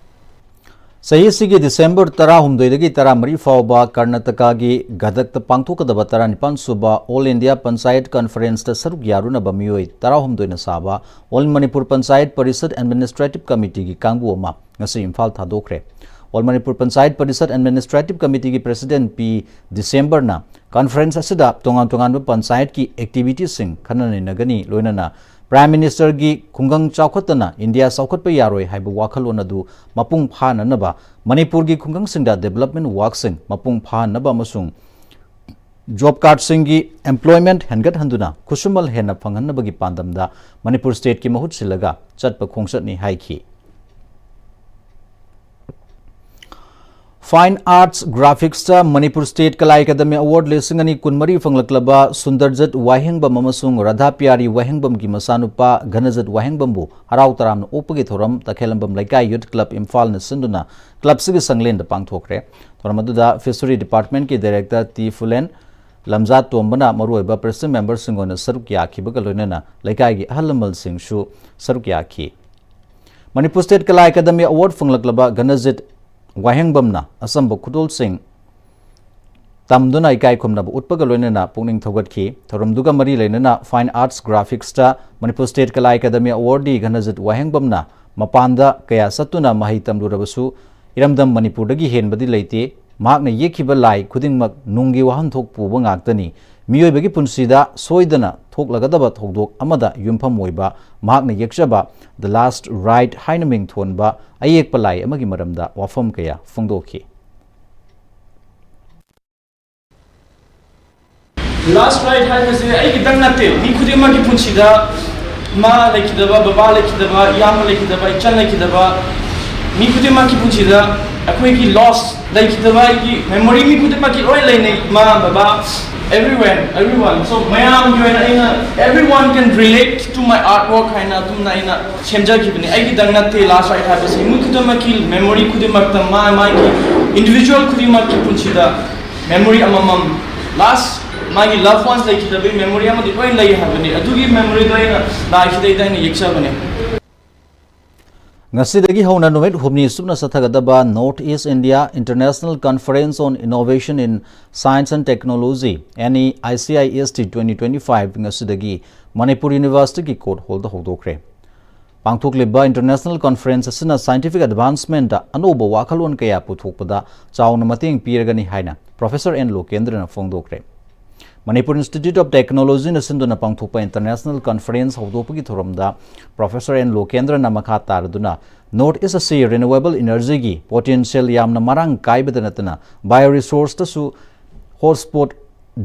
ꯆꯍꯤ ꯑꯁꯤꯒꯤ ꯗꯤꯁꯦꯝꯕꯔ ꯇꯔꯥꯍꯨꯝꯗꯣꯏꯗꯒꯤ ꯇꯔꯥꯃꯔꯤ ꯐꯥꯎꯕ ꯀꯔꯅꯥꯇꯀꯥꯒꯤ ꯒꯗꯛꯇ ꯄꯥꯡꯊꯣꯛꯀꯗꯕ ꯇꯔꯥꯅꯤꯄꯥꯟ ꯁꯨꯕ ꯑꯣꯜ ꯏꯟꯗꯤꯌꯥ ꯄꯟꯆꯥꯌꯠ ꯀꯟꯐꯔꯦꯟꯁꯇ ꯁꯔꯨꯛ ꯌꯥꯔꯨꯅꯕ ꯃꯤꯑꯣꯏ ꯇꯔꯥꯍꯨꯝꯗꯣꯏꯅ ꯁꯥꯕ ꯑꯣꯜ ꯃꯅꯤꯄꯨꯔ ꯄꯟꯆꯥꯌꯠ ꯄꯔꯤꯁꯠ ꯑꯦꯗꯃꯤꯅꯤꯁꯇ꯭ꯔꯦꯇꯤꯚ ꯀꯃꯤꯇꯤꯒꯤ ꯀꯥꯡꯕꯨ ꯑꯃ ꯉꯁꯤ Imphal ꯊꯥꯗꯣꯛꯈ꯭ꯔꯦ꯫ All Manipur Panchayat Parishad Administrative Committeeꯒꯤ President P Decemberꯅ conference ꯑꯁꯤꯗ ꯇꯣꯉꯥꯟ ꯇꯣꯉꯥꯟꯕ ꯄꯟꯆꯥꯌꯠꯀꯤ activityꯁꯤꯡ ꯈꯟꯅ ꯅꯩꯅꯒꯅꯤ, ꯂꯣꯏꯅꯅ Prime Ministerꯒꯤ ꯈꯨꯡꯒꯪ ꯆꯥꯎꯈꯠꯇꯅ ꯏꯟꯗꯤꯌꯥ ꯆꯥꯎꯈꯠꯄ ꯌꯥꯔꯣꯏ ꯍꯥꯏꯕ ꯋꯥꯈꯜꯂꯣꯟ ꯑꯗꯨ ꯃꯄꯨꯡ ꯐꯥꯅꯅꯕ, ꯃꯅꯤꯄꯨꯔꯒꯤ ꯈꯨꯡꯒꯪꯁꯤꯡꯗ development workꯁꯤꯡ ꯃꯄꯨꯡ ꯐꯥꯍꯟꯅꯕ ꯑꯃꯁꯨꯡ job cardꯁꯤꯡꯒꯤ employment ꯍꯦꯟꯒꯠꯍꯟꯗꯨꯅ ꯈꯨꯠꯁꯨꯃꯜ ꯍꯦꯟꯅ ꯐꯪꯍꯟꯅꯕꯒꯤ ꯄꯥꯟꯗꯝꯗ ꯃꯅꯤꯄꯨꯔ stateꯀꯤ ꯃꯍꯨꯠ ꯁꯤꯜꯂꯒ ꯆꯠꯄ ꯈꯣꯡꯆꯠꯅꯤ ꯍꯥꯏꯈꯤ꯫ Fine Arts Graphicsꯇ Manipur State Kala Academy Award ꯂꯤꯁꯤꯡ ꯑꯅꯤ ꯀꯨꯟꯃꯔꯤ ꯐꯪꯂꯛꯂꯕ ꯁꯨꯟꯗꯔꯖꯤꯠ ꯋꯥꯍꯦꯡꯕꯝ ꯑꯃꯁꯨꯡ ꯔꯥꯙꯥ ꯄꯤꯌꯥꯔꯤ ꯋꯥꯍꯦꯡꯕꯝꯒꯤ ꯃꯆꯥꯅꯨꯄꯥ ꯘꯅꯖꯤꯠ ꯋꯥꯍꯦꯡꯕꯝꯕꯨ ꯍꯔꯥꯎ ꯇꯔꯥꯝꯅ ꯑꯣꯛꯄꯒꯤ ꯊꯧꯔꯝ ꯇꯈꯦꯂꯝꯕꯝ ꯂꯩꯀꯥꯏ Youth Club ꯏꯝꯐꯥꯜꯅ ꯁꯤꯟꯗꯨꯅ clubꯁꯤꯒꯤ ꯁꯪꯂꯦꯟꯗ ꯄꯥꯡꯊꯣꯛꯈ꯭ꯔꯦ꯫ ꯊꯧꯔꯝ ꯑꯗꯨꯗ Fishery Departmentꯀꯤ Director ꯇꯤ ꯐꯨꯂꯦꯟ, ꯂꯝꯖꯥ ꯇꯣꯝꯕꯅ ꯃꯔꯨꯑꯣꯏꯕ President memberꯁꯤꯡ ꯑꯣꯏꯅ ꯁꯔꯨꯛ ꯌꯥꯈꯤꯕꯒ ꯂꯣꯏꯅꯅ ꯂꯩꯀꯥꯏꯒꯤ ꯑꯍꯜ ꯂꯃꯟꯁꯤꯡꯁꯨ ꯁꯔꯨꯛ ꯌꯥꯈꯤ꯫ Manipur State Kala Academy Award ꯐꯪꯂꯛꯂꯕ ꯘꯅꯖꯤꯠ ꯋꯥꯍꯦꯡꯕꯝꯅ ꯑꯆꯝꯕ ꯈꯨꯗꯣꯜꯁꯤꯡ ꯇꯝꯗꯨꯅ ꯏꯀꯥꯏ ꯈꯨꯝꯅꯕ ꯎꯠꯄꯒ ꯂꯣꯏꯅꯅ ꯄꯨꯛꯅꯤꯡ ꯊꯧꯒꯠꯈꯤ꯫ ꯊꯧꯔꯝꯗꯨꯒ ꯃꯔꯤ ꯂꯩꯅꯅ Fine Arts Graphicsꯇ Manipur State Kala Academy Awardee ꯘꯅꯖꯤꯠ ꯋꯥꯍꯦꯡꯕꯝꯅ ꯃꯄꯥꯟꯗ ꯀꯌꯥ ꯆꯠꯇꯨꯅ ꯃꯍꯩ ꯇꯝꯂꯨꯔꯕꯁꯨ ꯏꯔꯝꯗꯝ ꯃꯅꯤꯄꯨꯔꯗꯒꯤ ꯍꯦꯟꯕꯗꯤ ꯂꯩꯇꯦ꯫ ꯃꯍꯥꯛꯅ ꯌꯦꯛꯈꯤꯕ ꯂꯥꯏ ꯈꯨꯗꯤꯡꯃꯛ ꯅꯨꯡꯒꯤ ꯋꯥꯍꯟꯊꯣꯛ ꯄꯨꯕ ꯉꯥꯛꯇꯅꯤ꯫ ꯃꯤꯑꯣꯏꯕꯒꯤ ꯄꯨꯟꯁꯤꯗ ꯁꯣꯏꯗꯅ ꯊꯣꯛꯂꯒꯗꯕ ꯊꯧꯗꯣꯛ ꯑꯃꯗ ꯌꯨꯝꯐꯝ ꯑꯣꯏꯕ ꯃꯍꯥꯛꯅ ꯌꯦꯛꯆꯕ The Last Ride ꯍꯥꯏꯅ ꯃꯤꯡꯊꯣꯟꯕ ꯑꯌꯦꯛꯄ ꯂꯥꯏ ꯑꯃꯒꯤ ꯃꯔꯝꯗ ꯋꯥꯐꯝ ꯀꯌꯥ ꯐꯣꯡꯗꯣꯛꯈꯤ꯫ Last Ride ꯍꯥꯏꯕꯁꯦ ꯑꯩꯒꯤꯗꯪ ꯅꯠꯇꯦ, ꯃꯤ ꯈꯨꯗꯤꯡꯃꯛꯀꯤ ꯄꯨꯟꯁꯤꯗ ꯏꯃꯥ ꯂꯩꯈꯤꯗꯕ, ꯕꯕꯥ ꯂꯩꯈꯤꯗꯕ, ꯏꯌꯥꯝꯕ ꯂꯩꯈꯤꯗꯕ, ꯏꯆꯟ ꯂꯩꯈꯤꯗꯕ, ꯃꯤ ꯈꯨꯗꯤꯡꯃꯛꯀꯤ ꯄꯨꯟꯁꯤꯗ ꯑꯩꯈꯣꯏꯒꯤ loss ꯂꯩꯈꯤꯗꯕ ꯑꯩꯒꯤ memory ꯃꯤ ꯈꯨꯗꯤꯡꯃꯛꯀꯤ ꯂꯣꯏ ꯂꯩꯅꯩ꯫ ꯏꯃꯥ, ꯕꯕꯥ, everywhere, everyone. So ꯃꯌꯥꯝꯒꯤ ꯑꯣꯏꯅ ꯑꯩꯅ everyone can relate to my artwork ꯍꯥꯏꯅ ꯑꯗꯨꯝꯅ ꯑꯩꯅ ꯁꯦꯝꯖꯈꯤꯕꯅꯤ꯫ ꯑꯩꯒꯤꯗꯪ ꯅꯠꯇꯦ Last Ride ꯍꯥꯏꯕꯁꯤ, ꯃꯤ ꯈꯨꯗꯤꯡꯃꯛꯀꯤ memory ꯈꯨꯗꯤꯡꯃꯛꯇ, ꯃꯥ ꯃꯥꯒꯤ individual ꯈꯨꯗꯤꯡꯃꯛꯀꯤ ꯄꯨꯟꯁꯤꯗ memory ꯑꯃꯃꯝ, last ꯃꯥꯒꯤ loved ones ꯂꯩꯈꯤꯗꯕꯒꯤ memory ꯑꯃꯗꯤ ꯂꯣꯏ ꯂꯩ ꯍꯥꯏꯕꯅꯤ꯫ ꯑꯗꯨꯒꯤ memoryꯗꯣ ꯑꯩꯅ ꯂꯥꯏꯁꯤꯗꯩꯗ ꯑꯩꯅ ꯌꯦꯛꯆꯕꯅꯦ꯫ ꯉꯁꯤꯗꯒꯤ ꯍꯧꯅ ꯅꯨꯃꯤꯠ ꯍꯨꯝꯅꯤ ꯆꯨꯞꯅ ꯆꯠꯊꯒꯗꯕ North East India International Conference on Innovation in Science and Technology, NEICIST twenty twenty-five ꯉꯁꯤꯗꯒꯤ ꯃꯅꯤꯄꯨꯔ Universityꯒꯤ court hallꯗ ꯍꯧꯗꯣꯛꯈ꯭ꯔꯦ꯫ ꯄꯥꯡꯊꯣꯛꯂꯤꯕ international conference ꯑꯁꯤꯅ scientific advancement ꯑꯅꯧꯕ ꯋꯥꯈꯜꯂꯣꯟ ꯀꯌꯥ ꯄꯨꯊꯣꯛꯄꯗ ꯆꯥꯎꯅ ꯃꯇꯦꯡ ꯄꯤꯔꯒꯅꯤ ꯍꯥꯏꯅ Professor N ꯂꯣꯀꯦꯟꯗ꯭ꯔꯅ ꯐꯣꯡꯗꯣꯛꯈ꯭ꯔꯦ꯫ Manipur Institute of Technologyꯅ ꯁꯤꯟꯗꯨꯅ ꯄꯥꯡꯊꯣꯛꯄ international conference ꯍꯧꯗꯣꯛꯄꯒꯤ ꯊꯧꯔꯝꯗ Professor N ꯂꯣꯀꯦꯟꯗ꯭ꯔꯅ ꯃꯈꯥ ꯇꯥꯔꯗꯨꯅ North East ꯑꯁꯤ renewable energyꯒꯤ potential ꯌꯥꯝꯅ ꯃꯔꯥꯡ ꯀꯥꯏꯕꯗ ꯅꯠꯇꯅ bioresourceꯇꯁꯨ hotspot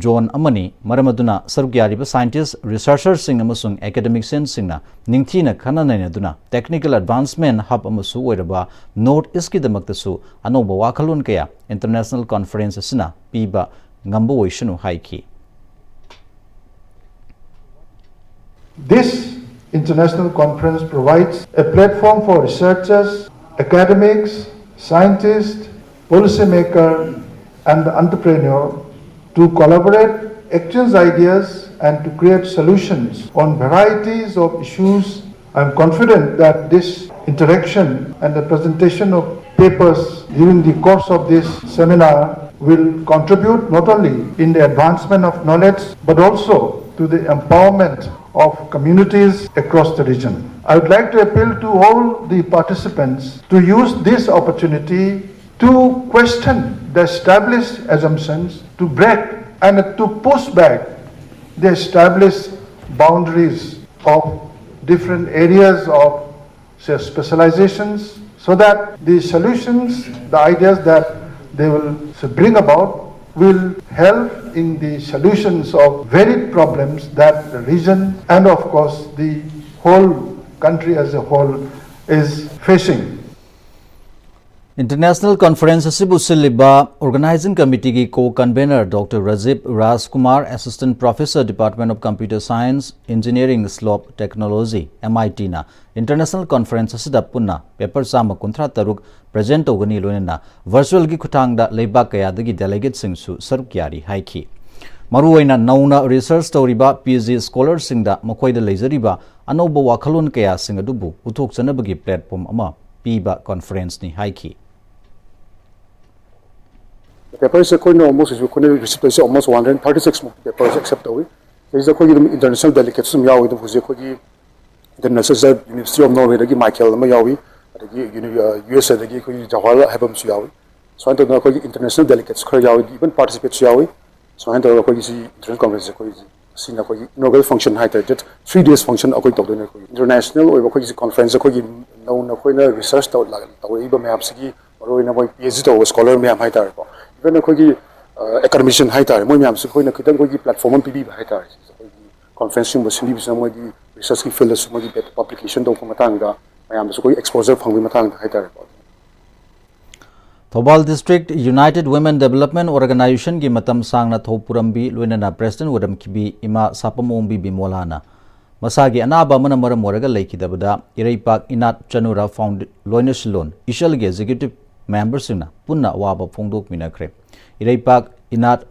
zone ꯑꯃꯅꯤ꯫ ꯃꯔꯝ ꯑꯗꯨꯅ ꯁꯔꯨꯛ ꯌꯥꯔꯤꯕ scientist, researcherꯁꯤꯡ ꯑꯃꯁꯨꯡ academicianꯁꯤꯡꯅ ꯅꯤꯡꯊꯤꯅ ꯈꯟꯅ ꯅꯩꯅꯗꯨꯅ technical advancement hub ꯑꯃꯁꯨ ꯑꯣꯏꯔꯕ North Eastꯀꯤꯗꯃꯛꯇꯁꯨ ꯑꯅꯧꯕ ꯋꯥꯈꯜꯂꯣꯟ ꯀꯌꯥ international conference ꯑꯁꯤꯅ ꯄꯤꯕ ꯉꯝꯕ ꯑꯣꯏꯁꯅꯨ ꯍꯥꯏꯈꯤ꯫ This international conference provides a platform for researchers, academics, scientists, policymaker, and the entrepreneur to collaborate, exchange ideas, and to create solutions on varieties of issues. I am confident that this interaction and the presentation of papers during the course of this seminar will contribute not only in the advancement of knowledge but also to the empowerment of communities across the region. I would like to appeal to all the participants to use this opportunity to question the established assumptions, to break and to push back the established boundaries of different areas of, say, specializations, so that the solutions, the ideas that they will bring about will help in the solutions of varied problems that the region and, of course, the whole country as a whole is facing. International conference ꯑꯁꯤꯕꯨ ꯁꯤꯜꯂꯤꯕ organizing committeeꯒꯤ co-convenor Doctor Rajiv Rajkumar, Assistant Professor, Department of Computer Science, Engineering, Slope Technology, MITꯅ international conference ꯑꯁꯤꯗ ꯄꯨꯟꯅ paper ꯆꯥꯝꯃ ꯀꯨꯟꯊ꯭ꯔꯥ ꯇꯔꯨꯛ present ꯇꯧꯒꯅꯤ꯫ ꯂꯣꯏꯅꯅ virtualꯒꯤ ꯈꯨꯠꯊꯥꯡꯗ ꯂꯩꯕꯥꯛ ꯀꯌꯥꯗꯒꯤ delegateꯁꯤꯡꯁꯨ ꯁꯔꯨꯛ ꯌꯥꯔꯤ ꯍꯥꯏꯈꯤ꯫ ꯃꯔꯨꯑꯣꯏꯅ ꯅꯧꯅ research ꯇꯧꯔꯤꯕ PG scholarꯁꯤꯡꯗ ꯃꯈꯣꯏꯗ ꯂꯩꯖꯔꯤꯕ ꯑꯅꯧꯕ ꯋꯥꯈꯜꯂꯣꯟ ꯀꯌꯥꯁꯤꯡ ꯑꯗꯨꯕꯨ ꯎꯠꯊꯣꯛꯆꯅꯕꯒꯤ platform ꯑꯃ ꯄꯤꯕ conferenceꯅꯤ ꯍꯥꯏꯈꯤ꯫ Paperꯁꯦ ꯑꯩꯈꯣꯏꯅ almost ꯍꯧꯖꯤꯛ ꯑꯩꯈꯣꯏꯅ receive ꯇꯧꯔꯤꯁꯦ almost one hundred thirty six ꯃꯨꯛ paperꯁꯦ accept ꯇꯧꯏ꯫ ꯁꯤꯗꯩꯁꯤꯗ ꯑꯩꯈꯣꯏꯒꯤ ꯑꯗꯨꯝ international delegates ꯑꯗꯨꯝ ꯌꯥꯎꯏ꯫ ꯑꯗꯨꯝ ꯍꯧꯖꯤꯛ ꯑꯩꯈꯣꯏꯒꯤ ꯏꯟꯇꯔꯅꯦꯁꯅꯦꯜ ꯌꯨꯅꯤꯚꯔꯁꯤꯇꯤ ꯑꯣꯐ ꯅꯣꯔꯋꯦꯗꯒꯤ ꯃꯥꯏꯀꯦꯜ ꯑꯃ ꯌꯥꯎꯏ, ꯑꯗꯒꯤ ꯌꯨ ꯑꯦꯁ ꯑꯦꯗꯒꯤ ꯑꯩꯈꯣꯏꯒꯤ ꯖꯋꯥꯍꯔ ꯍꯥꯏꯕ ꯑꯃꯁꯨ ꯌꯥꯎꯏ꯫ ꯁꯨꯃꯥꯏꯅ ꯇꯧꯗꯅ ꯑꯩꯈꯣꯏꯒꯤ ꯏꯟꯇꯔꯅꯦꯁꯅꯦꯜ ꯗꯦꯂꯤꯒꯦꯠꯁ ꯈꯔ ꯌꯥꯎꯏ, ꯏꯚꯟ ꯄꯥꯔꯇꯤꯁꯤꯄꯦꯠꯁꯨ ꯌꯥꯎꯏ꯫ ꯁꯨꯃꯥꯏꯅ ꯇꯧꯔꯒ ꯑꯩꯈꯣꯏꯒꯤꯁꯤ ꯏꯟꯇꯔꯅꯦꯁꯅꯦꯜ ꯀꯣꯟꯐ꯭ꯔꯦꯟꯁꯁꯦ ꯑꯩꯈꯣꯏꯒꯤ ꯁꯤꯅ ꯑꯩꯈꯣꯏꯒꯤ ꯏꯅꯣꯒ꯭ꯔꯦꯜ ꯐꯪꯁꯟ ꯍꯥꯏꯇꯥꯔꯦ, ꯗꯦꯠ ꯊ꯭ꯔꯤ ꯗꯦꯖ ꯐꯪꯁꯟ ꯑꯩꯈꯣꯏ ꯇꯧꯗꯣꯏꯅꯦ꯫ ꯑꯩꯈꯣꯏꯒꯤ ꯏꯟꯇꯔꯅꯦꯁꯅꯦꯜ ꯑꯣꯏꯕ ꯑꯩꯈꯣꯏꯒꯤꯁꯤ ꯀꯣꯟꯐ꯭ꯔꯦꯟꯁ ꯑꯩꯈꯣꯏꯒꯤ ꯅꯧꯅ ꯑꯩꯈꯣꯏꯅ ꯔꯤꯁꯔꯁ ꯇꯧꯔꯛꯏꯕ ꯃꯌꯥꯝꯁꯤꯒꯤ, ꯃꯔꯨꯑꯣꯏꯅ ꯃꯣꯏ ꯄꯤ ꯑꯩꯆ ꯗꯤ ꯇꯧꯕ ꯁ꯭ꯀꯣꯂꯔ ꯃꯌꯥꯝ ꯍꯥꯏꯇꯥꯔꯦꯀꯣ, ꯏꯚꯟ ꯑꯩꯈꯣꯏꯒꯤ ꯑꯦꯀꯥꯗꯃꯤꯁꯤꯌꯟ ꯍꯥꯏꯇꯥꯔꯦ, ꯃꯣꯏ ꯃꯌꯥꯝꯁꯤ ꯑꯩꯈꯣꯏꯅ ꯈꯤꯇꯪ ꯑꯩꯈꯣꯏꯒꯤ ꯄ꯭ꯂꯦꯠꯐꯣꯝ ꯑꯃ ꯄꯤꯕꯤꯕ ꯍꯥꯏꯇꯥꯔꯦ꯫ ꯑꯩꯈꯣꯏꯒꯤ ꯀꯣꯟꯐ꯭ꯔꯦꯟꯁꯁꯤꯡꯕ ꯁꯤꯟꯕꯤꯕꯁꯤꯅ ꯃꯣꯏꯒꯤ ꯔꯤꯁꯔꯁꯀꯤ ꯐꯤꯜꯗꯁꯨ ꯃꯣꯏꯒꯤ ꯄꯕ꯭ꯂꯤꯀꯦꯁꯟ ꯇꯧꯕ ꯃꯇꯥꯡꯗ ꯃꯌꯥꯝꯗꯁꯨ ꯑꯩꯈꯣꯏ ꯑꯦꯛꯁꯄꯣꯖꯔ ꯐꯪꯕꯒꯤ ꯃꯇꯥꯡꯗ ꯍꯥꯏꯇꯥꯔꯦꯀꯣ꯫ Thoubal district united women development ꯑꯣꯔꯒꯅꯥꯏꯖꯦꯁꯟꯒꯤ ꯃꯇꯝ ꯁꯥꯡꯅ ꯊꯧꯄꯨꯔꯝꯕꯤ ꯂꯣꯏꯅꯅ ꯄ꯭ꯔꯦꯁꯤꯗꯦꯟꯠ ꯑꯣꯏꯔꯝꯈꯤꯕꯤ ꯏꯃꯥ ꯁꯥꯄꯝꯑꯣꯡꯕꯤ ꯕꯤꯃꯣꯂꯥꯅ ꯃꯁꯥꯒꯤ ꯑꯅꯥꯕ ꯑꯃꯅ ꯃꯔꯝ ꯑꯣꯏꯔꯒ ꯂꯩꯈꯤꯗꯕꯗ ꯏꯔꯩꯄꯥꯛ ꯏꯅꯥꯠ ꯆꯅꯨꯔꯥ ꯐꯥꯎꯟ ꯂꯣꯏꯅꯁꯤꯜꯂꯣꯟ ꯏꯁꯜꯒꯤ ꯑꯦꯛꯖꯤꯀ꯭ꯌꯨꯇꯤꯚ ꯃꯦꯝꯕꯔꯁꯤꯡꯅ ꯄꯨꯟꯅ ꯑꯋꯥꯕ ꯐꯣꯡꯗꯣꯛꯃꯤꯟꯅꯈ꯭ꯔꯦ꯫ ꯏꯔꯩꯄꯥꯛ ꯏꯅꯥꯠ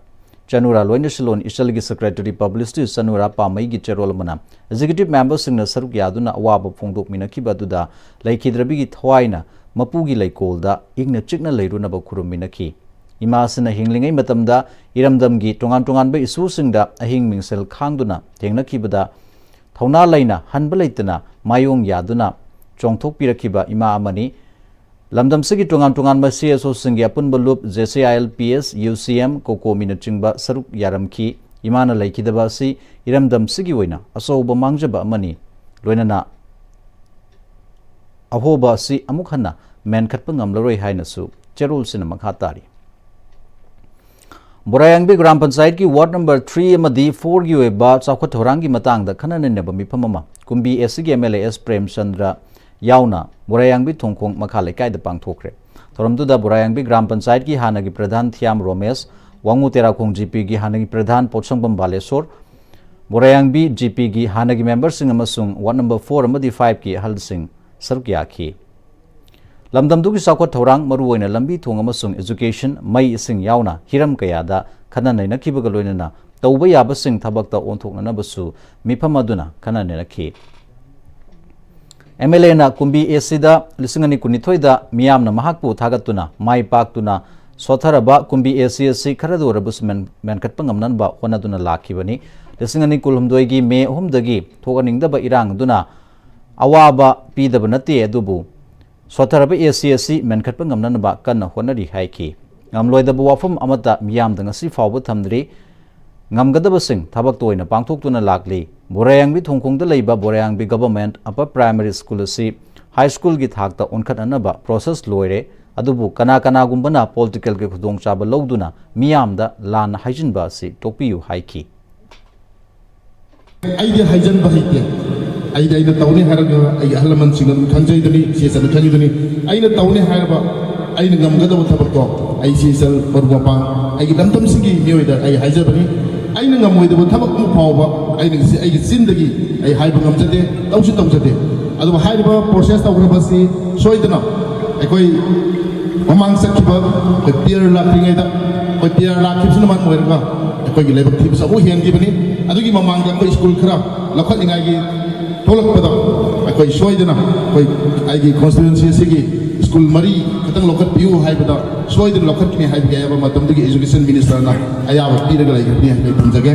ꯆꯅꯨꯔꯥ ꯂꯣꯏꯅꯁꯤꯜꯂꯣꯟ ꯏꯁꯜꯒꯤ ꯁꯦꯀ꯭ꯔꯦꯇꯔꯤ ꯄꯕ꯭ꯂꯤꯁꯤꯇꯤ ꯆꯅꯨꯔꯥ ꯄꯥꯃꯩꯒꯤ ꯆꯦꯔꯣꯜ ꯑꯃꯅ ꯑꯦꯛꯖꯤꯀ꯭ꯌꯨꯇꯤꯚ ꯃꯦꯝꯕꯔꯁꯤꯡꯅ ꯁꯔꯨꯛ ꯌꯥꯗꯨꯅ ꯑꯋꯥꯕ ꯐꯣꯡꯗꯣꯛꯃꯤꯟꯅꯈꯤꯕ ꯑꯗꯨꯗ ꯂꯩꯈꯤꯗ꯭ꯔꯕꯤꯒꯤ ꯊꯋꯥꯏꯅ ꯃꯄꯨꯒꯤ ꯂꯩꯀꯣꯜꯗ ꯏꯪꯅ ꯆꯤꯛꯅ ꯂꯩꯔꯨꯅꯕ ꯈꯨꯔꯨꯝꯃꯤꯟꯅꯈꯤ꯫ ꯏꯃꯥꯁꯤꯅ ꯍꯤꯡꯂꯤꯉꯩ ꯃꯇꯝꯗ ꯏꯔꯝꯗꯝꯒꯤ ꯇꯣꯉꯥꯟ ꯇꯣꯉꯥꯟꯕ ꯏꯁꯨꯁꯤꯡꯗ ꯑꯍꯤꯡ ꯃꯤꯡꯁꯦꯜ ꯈꯥꯡꯗꯨꯅ ꯊꯦꯡꯅꯈꯤꯕꯗ ꯊꯧꯅꯥ ꯂꯩꯅ ꯍꯟꯕ ꯂꯩꯇꯅ ꯃꯥꯌꯣꯡ ꯌꯥꯗꯨꯅ ꯆꯣꯡꯊꯣꯛꯄꯤꯔꯛꯈꯤꯕ ꯏꯃꯥ ꯑꯃꯅꯤ꯫ ꯂꯝꯗꯝꯁꯤꯒꯤ ꯇꯣꯉꯥꯟ ꯇꯣꯉꯥꯟꯕ ꯁꯤ ꯑꯦꯁ ꯑꯣꯁꯤꯡꯒꯤ ꯑꯄꯨꯟꯕ ꯂꯨꯞ, J C I L P S, U C M, ꯀꯣꯀꯣꯃꯤꯅꯆꯤꯡꯕ ꯁꯔꯨꯛ ꯌꯥꯔꯝꯈꯤ꯫ ꯏꯃꯥꯅ ꯂꯩꯈꯤꯗꯕ ꯑꯁꯤ ꯏꯔꯝꯗꯝꯁꯤꯒꯤ ꯑꯣꯏꯅ ꯑꯆꯧꯕ ꯃꯥꯡꯖꯕ ꯑꯃꯅꯤ꯫ ꯂꯣꯏꯅꯅ ꯑꯍꯣꯕ ꯑꯁꯤ ꯑꯃꯨꯛ ꯍꯟꯅ ꯃꯦꯟꯈꯠꯄ ꯉꯝꯂꯔꯣꯏ ꯍꯥꯏꯅꯁꯨ ꯆꯦꯔꯣꯜꯁꯤꯅ ꯃꯈꯥ ꯇꯥꯔꯤ꯫ ꯕꯣꯔꯥꯌꯥꯡꯕꯤ ꯒ꯭ꯔꯥꯝ ꯄꯟꯆꯥꯌꯠꯀꯤ ꯋꯥꯔꯗ ꯅꯝꯕꯔ ꯊ꯭ꯔꯤ ꯑꯃꯗꯤ ꯐꯣꯔꯒꯤ ꯑꯣꯏꯕ ꯆꯥꯎꯈꯠ ꯊꯧꯔꯥꯡꯒꯤ ꯃꯇꯥꯡꯗ ꯈꯟꯅ ꯅꯩꯅꯕ ꯃꯤꯐꯝ ꯑꯃ ꯀꯨꯝꯕꯤ ꯑꯦꯁꯤꯒꯤ M L A S Premchandra ꯌꯥꯎꯅ ꯕꯣꯔꯥꯌꯥꯡꯕꯤ ꯊꯣꯡꯈꯣꯡ ꯃꯈꯥ ꯂꯩꯀꯥꯏꯗ ꯄꯥꯡꯊꯣꯛꯈ꯭ꯔꯦ꯫ ꯊꯧꯔꯝꯗꯨꯗ ꯕꯣꯔꯥꯌꯥꯡꯕꯤ ꯒ꯭ꯔꯥꯝ ꯄꯟꯆꯥꯌꯠꯀꯤ ꯍꯥꯟꯅꯒꯤ ꯄ꯭ꯔꯙꯥꯟ ꯊꯤꯌꯥꯝ ꯔꯣꯃꯦꯁ, ꯋꯥꯉꯨ ꯇꯦꯔꯥꯈꯣꯡ ꯖꯤ ꯄꯤꯒꯤ ꯍꯥꯟꯅꯒꯤ ꯄ꯭ꯔꯙꯥꯟ ꯄꯣꯠꯁꯪꯕꯝ ꯕꯥꯂꯦꯁꯣꯔ, ꯕꯣꯔꯥꯌꯥꯡꯕꯤ ꯖꯤ ꯄꯤꯒꯤ ꯍꯥꯟꯅꯒꯤ ꯃꯦꯝꯕꯔꯁꯤꯡ ꯑꯃꯁꯨꯡ ꯋꯥꯔꯗ ꯅꯝꯕꯔ ꯐꯣꯔ ꯑꯃꯗꯤ ꯐꯥꯏꯚꯀꯤ ꯑꯍꯜꯁꯤꯡ ꯁꯔꯨꯛ ꯌꯥꯈꯤ꯫ ꯂꯝꯗꯝꯗꯨꯒꯤ ꯆꯥꯎꯈꯠ ꯊꯧꯔꯥꯡ, ꯃꯔꯨꯑꯣꯏꯅ ꯂꯝꯕꯤ ꯊꯣꯡ ꯑꯃꯁꯨꯡ ꯏꯖꯨꯀꯦꯁꯟ, ꯃꯩ ꯏꯁꯤꯡ ꯌꯥꯎꯅ ꯍꯤꯔꯝ ꯀꯌꯥꯗ ꯈꯟꯅ ꯅꯩꯅꯈꯤꯕꯒ ꯂꯣꯏꯅꯅ ꯇꯧꯕ ꯌꯥꯕꯁꯤꯡ ꯊꯕꯛꯇ ꯑꯣꯟꯊꯣꯛꯅꯅꯕꯁꯨ ꯃꯤꯐꯝ ꯑꯗꯨꯅ ꯈꯟꯅ ꯅꯩꯅꯈꯤ꯫ ꯑꯦꯝ ꯑꯦꯜ ꯑꯦꯅ ꯀꯨꯝꯕꯤ ꯑꯦꯁꯤꯗ ꯂꯤꯁꯤꯡ ꯑꯅꯤ ꯀꯨꯟꯅꯤꯊꯣꯏꯗ ꯃꯤꯌꯥꯝꯅ ꯃꯍꯥꯛꯄꯨ ꯊꯥꯒꯠꯇꯨꯅ ꯃꯥꯏ ꯄꯥꯛꯇꯨꯅ ꯁꯣꯠꯊꯔꯕ ꯀꯨꯝꯕꯤ ꯑꯦꯁꯤ ꯑꯁꯤ ꯈꯔꯗ ꯑꯣꯏꯔꯕꯁꯨ ꯃꯦꯟ-, ꯃꯦꯟꯈꯠꯄ ꯉꯝꯅꯅꯕ ꯍꯣꯠꯅꯗꯨꯅ ꯂꯥꯛꯈꯤꯕꯅꯤ꯫ ꯂꯤꯁꯤꯡ ꯑꯅꯤ ꯀꯨꯟꯍꯨꯝꯗꯣꯏꯒꯤ ꯃꯦ ꯑꯍꯨꯝꯗꯒꯤ ꯊꯣꯛꯍꯟꯅꯤꯡꯗꯕ ꯏꯔꯥꯡ ꯑꯗꯨꯅ ꯑꯋꯥꯕ ꯄꯤꯗꯕ ꯅꯠꯇꯦ, ꯑꯗꯨꯕꯨ ꯁꯣꯠꯊꯔꯕ ꯑꯦ ꯁꯤ ꯑꯁꯤ ꯃꯦꯟꯈꯠꯄ ꯉꯝꯅꯅꯕ ꯀꯟꯅ ꯍꯣꯠꯅꯔꯤ ꯍꯥꯏꯈꯤ꯫ ꯉꯝꯂꯣꯏꯗꯕ ꯋꯥꯐꯝ ꯑꯃꯠꯇ ꯃꯤꯌꯥꯝꯗ ꯉꯁꯤ ꯐꯥꯎꯕ ꯊꯝꯗ꯭ꯔꯤ꯫ ꯉꯝꯒꯗꯕꯁꯤꯡ ꯊꯕꯛꯇ ꯑꯣꯏꯅ ꯄꯥꯡꯊꯣꯛꯇꯨꯅ ꯂꯥꯛꯂꯤ꯫ ꯕꯣꯔꯥꯌꯥꯡꯕꯤ ꯊꯣꯡꯈꯣꯡꯗ ꯂꯩꯕ ꯕꯣꯔꯥꯌꯥꯡꯕꯤ Government Upper Primary School ꯑꯁꯤ high schoolꯒꯤ ꯊꯥꯛꯇ ꯑꯣꯟꯈꯠꯅꯅꯕ process ꯂꯣꯏꯔꯦ꯫ ꯑꯗꯨꯕꯨ ꯀꯅꯥ ꯀꯅꯥꯒꯨꯝꯕꯅ politicalꯒꯤ ꯈꯨꯗꯣꯡꯆꯥꯕ ꯂꯧꯗꯨꯅ ꯃꯤꯌꯥꯝꯗ ꯂꯥꯟꯅ ꯍꯥꯏꯖꯤꯟꯕ ꯑꯁꯤ ꯇꯣꯛꯄꯤꯌꯨ ꯍꯥꯏꯈꯤ꯫ ꯑꯩꯗꯤ ꯍꯥꯏꯖꯟꯕ ꯍꯩꯇꯦ꯫ ꯑꯩꯗꯤ ꯑꯩꯅ ꯇꯧꯅꯤ ꯍꯥꯏꯔꯒ ꯑꯩꯒꯤ ꯑꯍꯜ ꯂꯃꯟꯁꯤꯡꯅ ꯑꯗꯨꯝ ꯈꯪꯖꯩꯗꯨꯅꯤ, ꯏꯆꯦ ꯏꯆꯟꯅ ꯈꯪꯉꯤꯗꯨꯅꯤ꯫ ꯑꯩꯅ ꯇꯧꯅꯤ ꯍꯥꯏꯔꯕ, ꯑꯩꯅ ꯉꯝꯒꯗꯕ ꯊꯕꯛꯇꯣ ꯑꯩ ꯏꯆꯦ ꯏꯆꯜ, ꯃꯔꯨꯞ ꯃꯄꯥꯡ, ꯑꯩꯒꯤ ꯂꯝꯗꯝꯁꯤꯒꯤ ꯃꯤꯑꯣꯏꯗ ꯑꯩ ꯍꯥꯏꯖꯕꯅꯤ꯫ ꯑꯩꯅ ꯉꯝꯃꯣꯏꯗꯕ ꯊꯕꯛ ꯑꯃ ꯐꯥꯎꯕ ꯑꯩꯅ ꯉꯁꯤ ꯑꯩꯒꯤ ꯆꯤꯟꯗꯒꯤ ꯑꯩ ꯍꯥꯏꯕ ꯉꯝꯖꯗꯦ, ꯇꯧꯁꯨ ꯇꯧꯖꯗꯦ꯫ ꯑꯗꯨꯕꯨ ꯍꯥꯏꯔꯤꯕ process ꯇꯧꯈ꯭ꯔꯕꯁꯤ ꯁꯣꯏꯗꯅ ꯑꯩꯈꯣꯏ ꯃꯃꯥꯡ ꯆꯠꯈꯤꯕ ꯑꯩꯈꯣꯏ ꯇꯤꯌꯔ ꯂꯥꯛꯇ꯭ꯔꯤꯉꯩꯗ, ꯑꯩꯈꯣꯏ ꯇꯤꯌꯔ ꯂꯥꯛꯈꯤꯕꯁꯤꯅ ꯃꯔꯝ ꯑꯣꯏꯔꯒ ꯑꯩꯈꯣꯏꯒꯤ ꯂꯥꯏꯕꯛ ꯊꯤꯕꯁꯨ ꯑꯃꯨꯛ ꯍꯦꯟꯈꯤꯕꯅꯤ꯫ ꯑꯗꯨꯒꯤ ꯃꯃꯥꯡꯗ ꯑꯩꯈꯣꯏ ꯁ꯭ꯀꯨꯜ ꯈꯔ ꯂꯧꯈꯠꯅꯤꯡꯉꯥꯏꯒꯤ ꯊꯣꯛꯂꯛꯄꯗ ꯑꯩꯈꯣꯏ ꯁꯣꯏꯗꯅ ꯑꯩꯈꯣꯏ ꯑꯩꯒꯤ constituency ꯑꯁꯤꯒꯤ ꯁ꯭ꯀꯨꯜ ꯃꯔꯤ ꯈꯛꯇꯪ ꯂꯧꯈꯠꯄꯤꯌꯨ ꯍꯥꯏꯕꯗ ꯁꯣꯏꯗꯅ ꯂꯧꯈꯠꯀꯅꯤ ꯍꯥꯏꯕꯒꯤ ꯑꯌꯥꯕ ꯃꯇꯝꯗꯨꯒꯤ education ministerꯅ ꯑꯌꯥꯕ ꯄꯤꯔꯒ ꯂꯩꯈꯤꯕꯅꯤ ꯍꯥꯏꯕ ꯑꯩ ꯊꯝꯖꯒꯦ꯫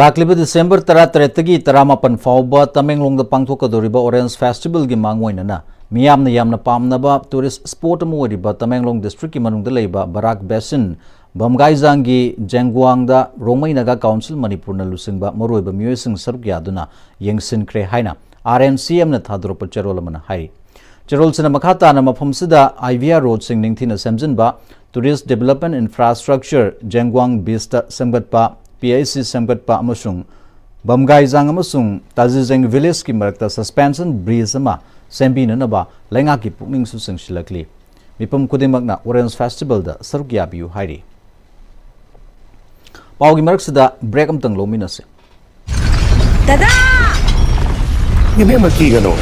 ꯂꯥꯛꯂꯤꯕ December ꯇꯔꯥꯇꯔꯦꯠꯇꯒꯤ ꯇꯔꯥꯃꯥꯄꯟ ꯐꯥꯎꯕ ꯇꯃꯦꯡꯂꯣꯡꯗ ꯄꯥꯡꯊꯣꯛꯀꯗꯧꯔꯤꯕ Orange Festivalꯒꯤ ꯃꯥꯡꯑꯣꯏꯅꯅ ꯃꯤꯌꯥꯝꯅ ꯌꯥꯝꯅ ꯄꯥꯝꯅꯕ tourist spot ꯑꯃ ꯑꯣꯏꯔꯤꯕ ꯇꯃꯦꯡꯂꯣꯡ districtꯀꯤ ꯃꯅꯨꯡꯗ ꯂꯩꯕ ꯕꯔꯥꯛ Basin, ꯕꯝꯒꯥꯏꯖꯥꯡꯒꯤ ꯖꯦꯡꯒ꯭ꯋꯥꯡꯗ ꯔꯣꯡꯃꯩ ꯅꯥꯒꯥ Council ꯃꯅꯤꯄꯨꯔꯅ ꯂꯨꯆꯤꯡꯕ ꯃꯔꯨꯑꯣꯏꯕ ꯃꯤꯑꯣꯏꯁꯤꯡ ꯁꯔꯨꯛ ꯌꯥꯗꯨꯅ ꯌꯦꯡꯁꯤꯟꯈ꯭ꯔꯦ ꯍꯥꯏꯅ RNCMꯅ ꯊꯥꯗꯣꯔꯛꯄ ꯆꯦꯔꯣꯜ ꯑꯃꯅ ꯍꯥꯏꯔꯤ꯫ ꯆꯦꯔꯣꯜꯁꯤꯅ ꯃꯈꯥ ꯇꯥꯅ ꯃꯐꯝꯁꯤꯗ IVR roadꯁꯤꯡ ꯅꯤꯡꯊꯤꯅ ꯁꯦꯝꯖꯤꯟꯕ, tourist development infrastructure, ꯖꯦꯡꯒ꯭ꯋꯥꯡ beachꯇ ꯁꯦꯝꯒꯠꯄ, PIC ꯁꯦꯝꯒꯠꯄ ꯑꯃꯁꯨꯡ ꯕꯝꯒꯥꯏꯖꯥꯡ ꯑꯃꯁꯨꯡ ꯇꯥꯖꯤꯖꯦꯡ villageꯀꯤ ꯃꯔꯛꯇ suspension bridge ꯑꯃ ꯁꯦꯝꯕꯤꯅꯅꯕ ꯂꯩꯉꯥꯛꯀꯤ ꯄꯨꯛꯅꯤꯡꯁꯨ ꯆꯤꯡꯁꯤꯜꯂꯛꯂꯤ꯫ ꯃꯤꯄꯨꯝ ꯈꯨꯗꯤꯡꯃꯛꯅ Orange Festivalꯗ ꯁꯔꯨꯛ ꯌꯥꯕꯤꯌꯨ ꯍꯥꯏꯔꯤ꯫ ꯄꯥꯎꯒꯤ ꯃꯔꯛꯁꯤꯗ break ꯑꯃꯇꯪ ꯂꯧꯃꯤꯟꯅꯁꯤ꯫ ꯗꯗꯥ! ꯏꯕꯦꯝꯃ, ꯀꯤꯒꯅꯨ꯫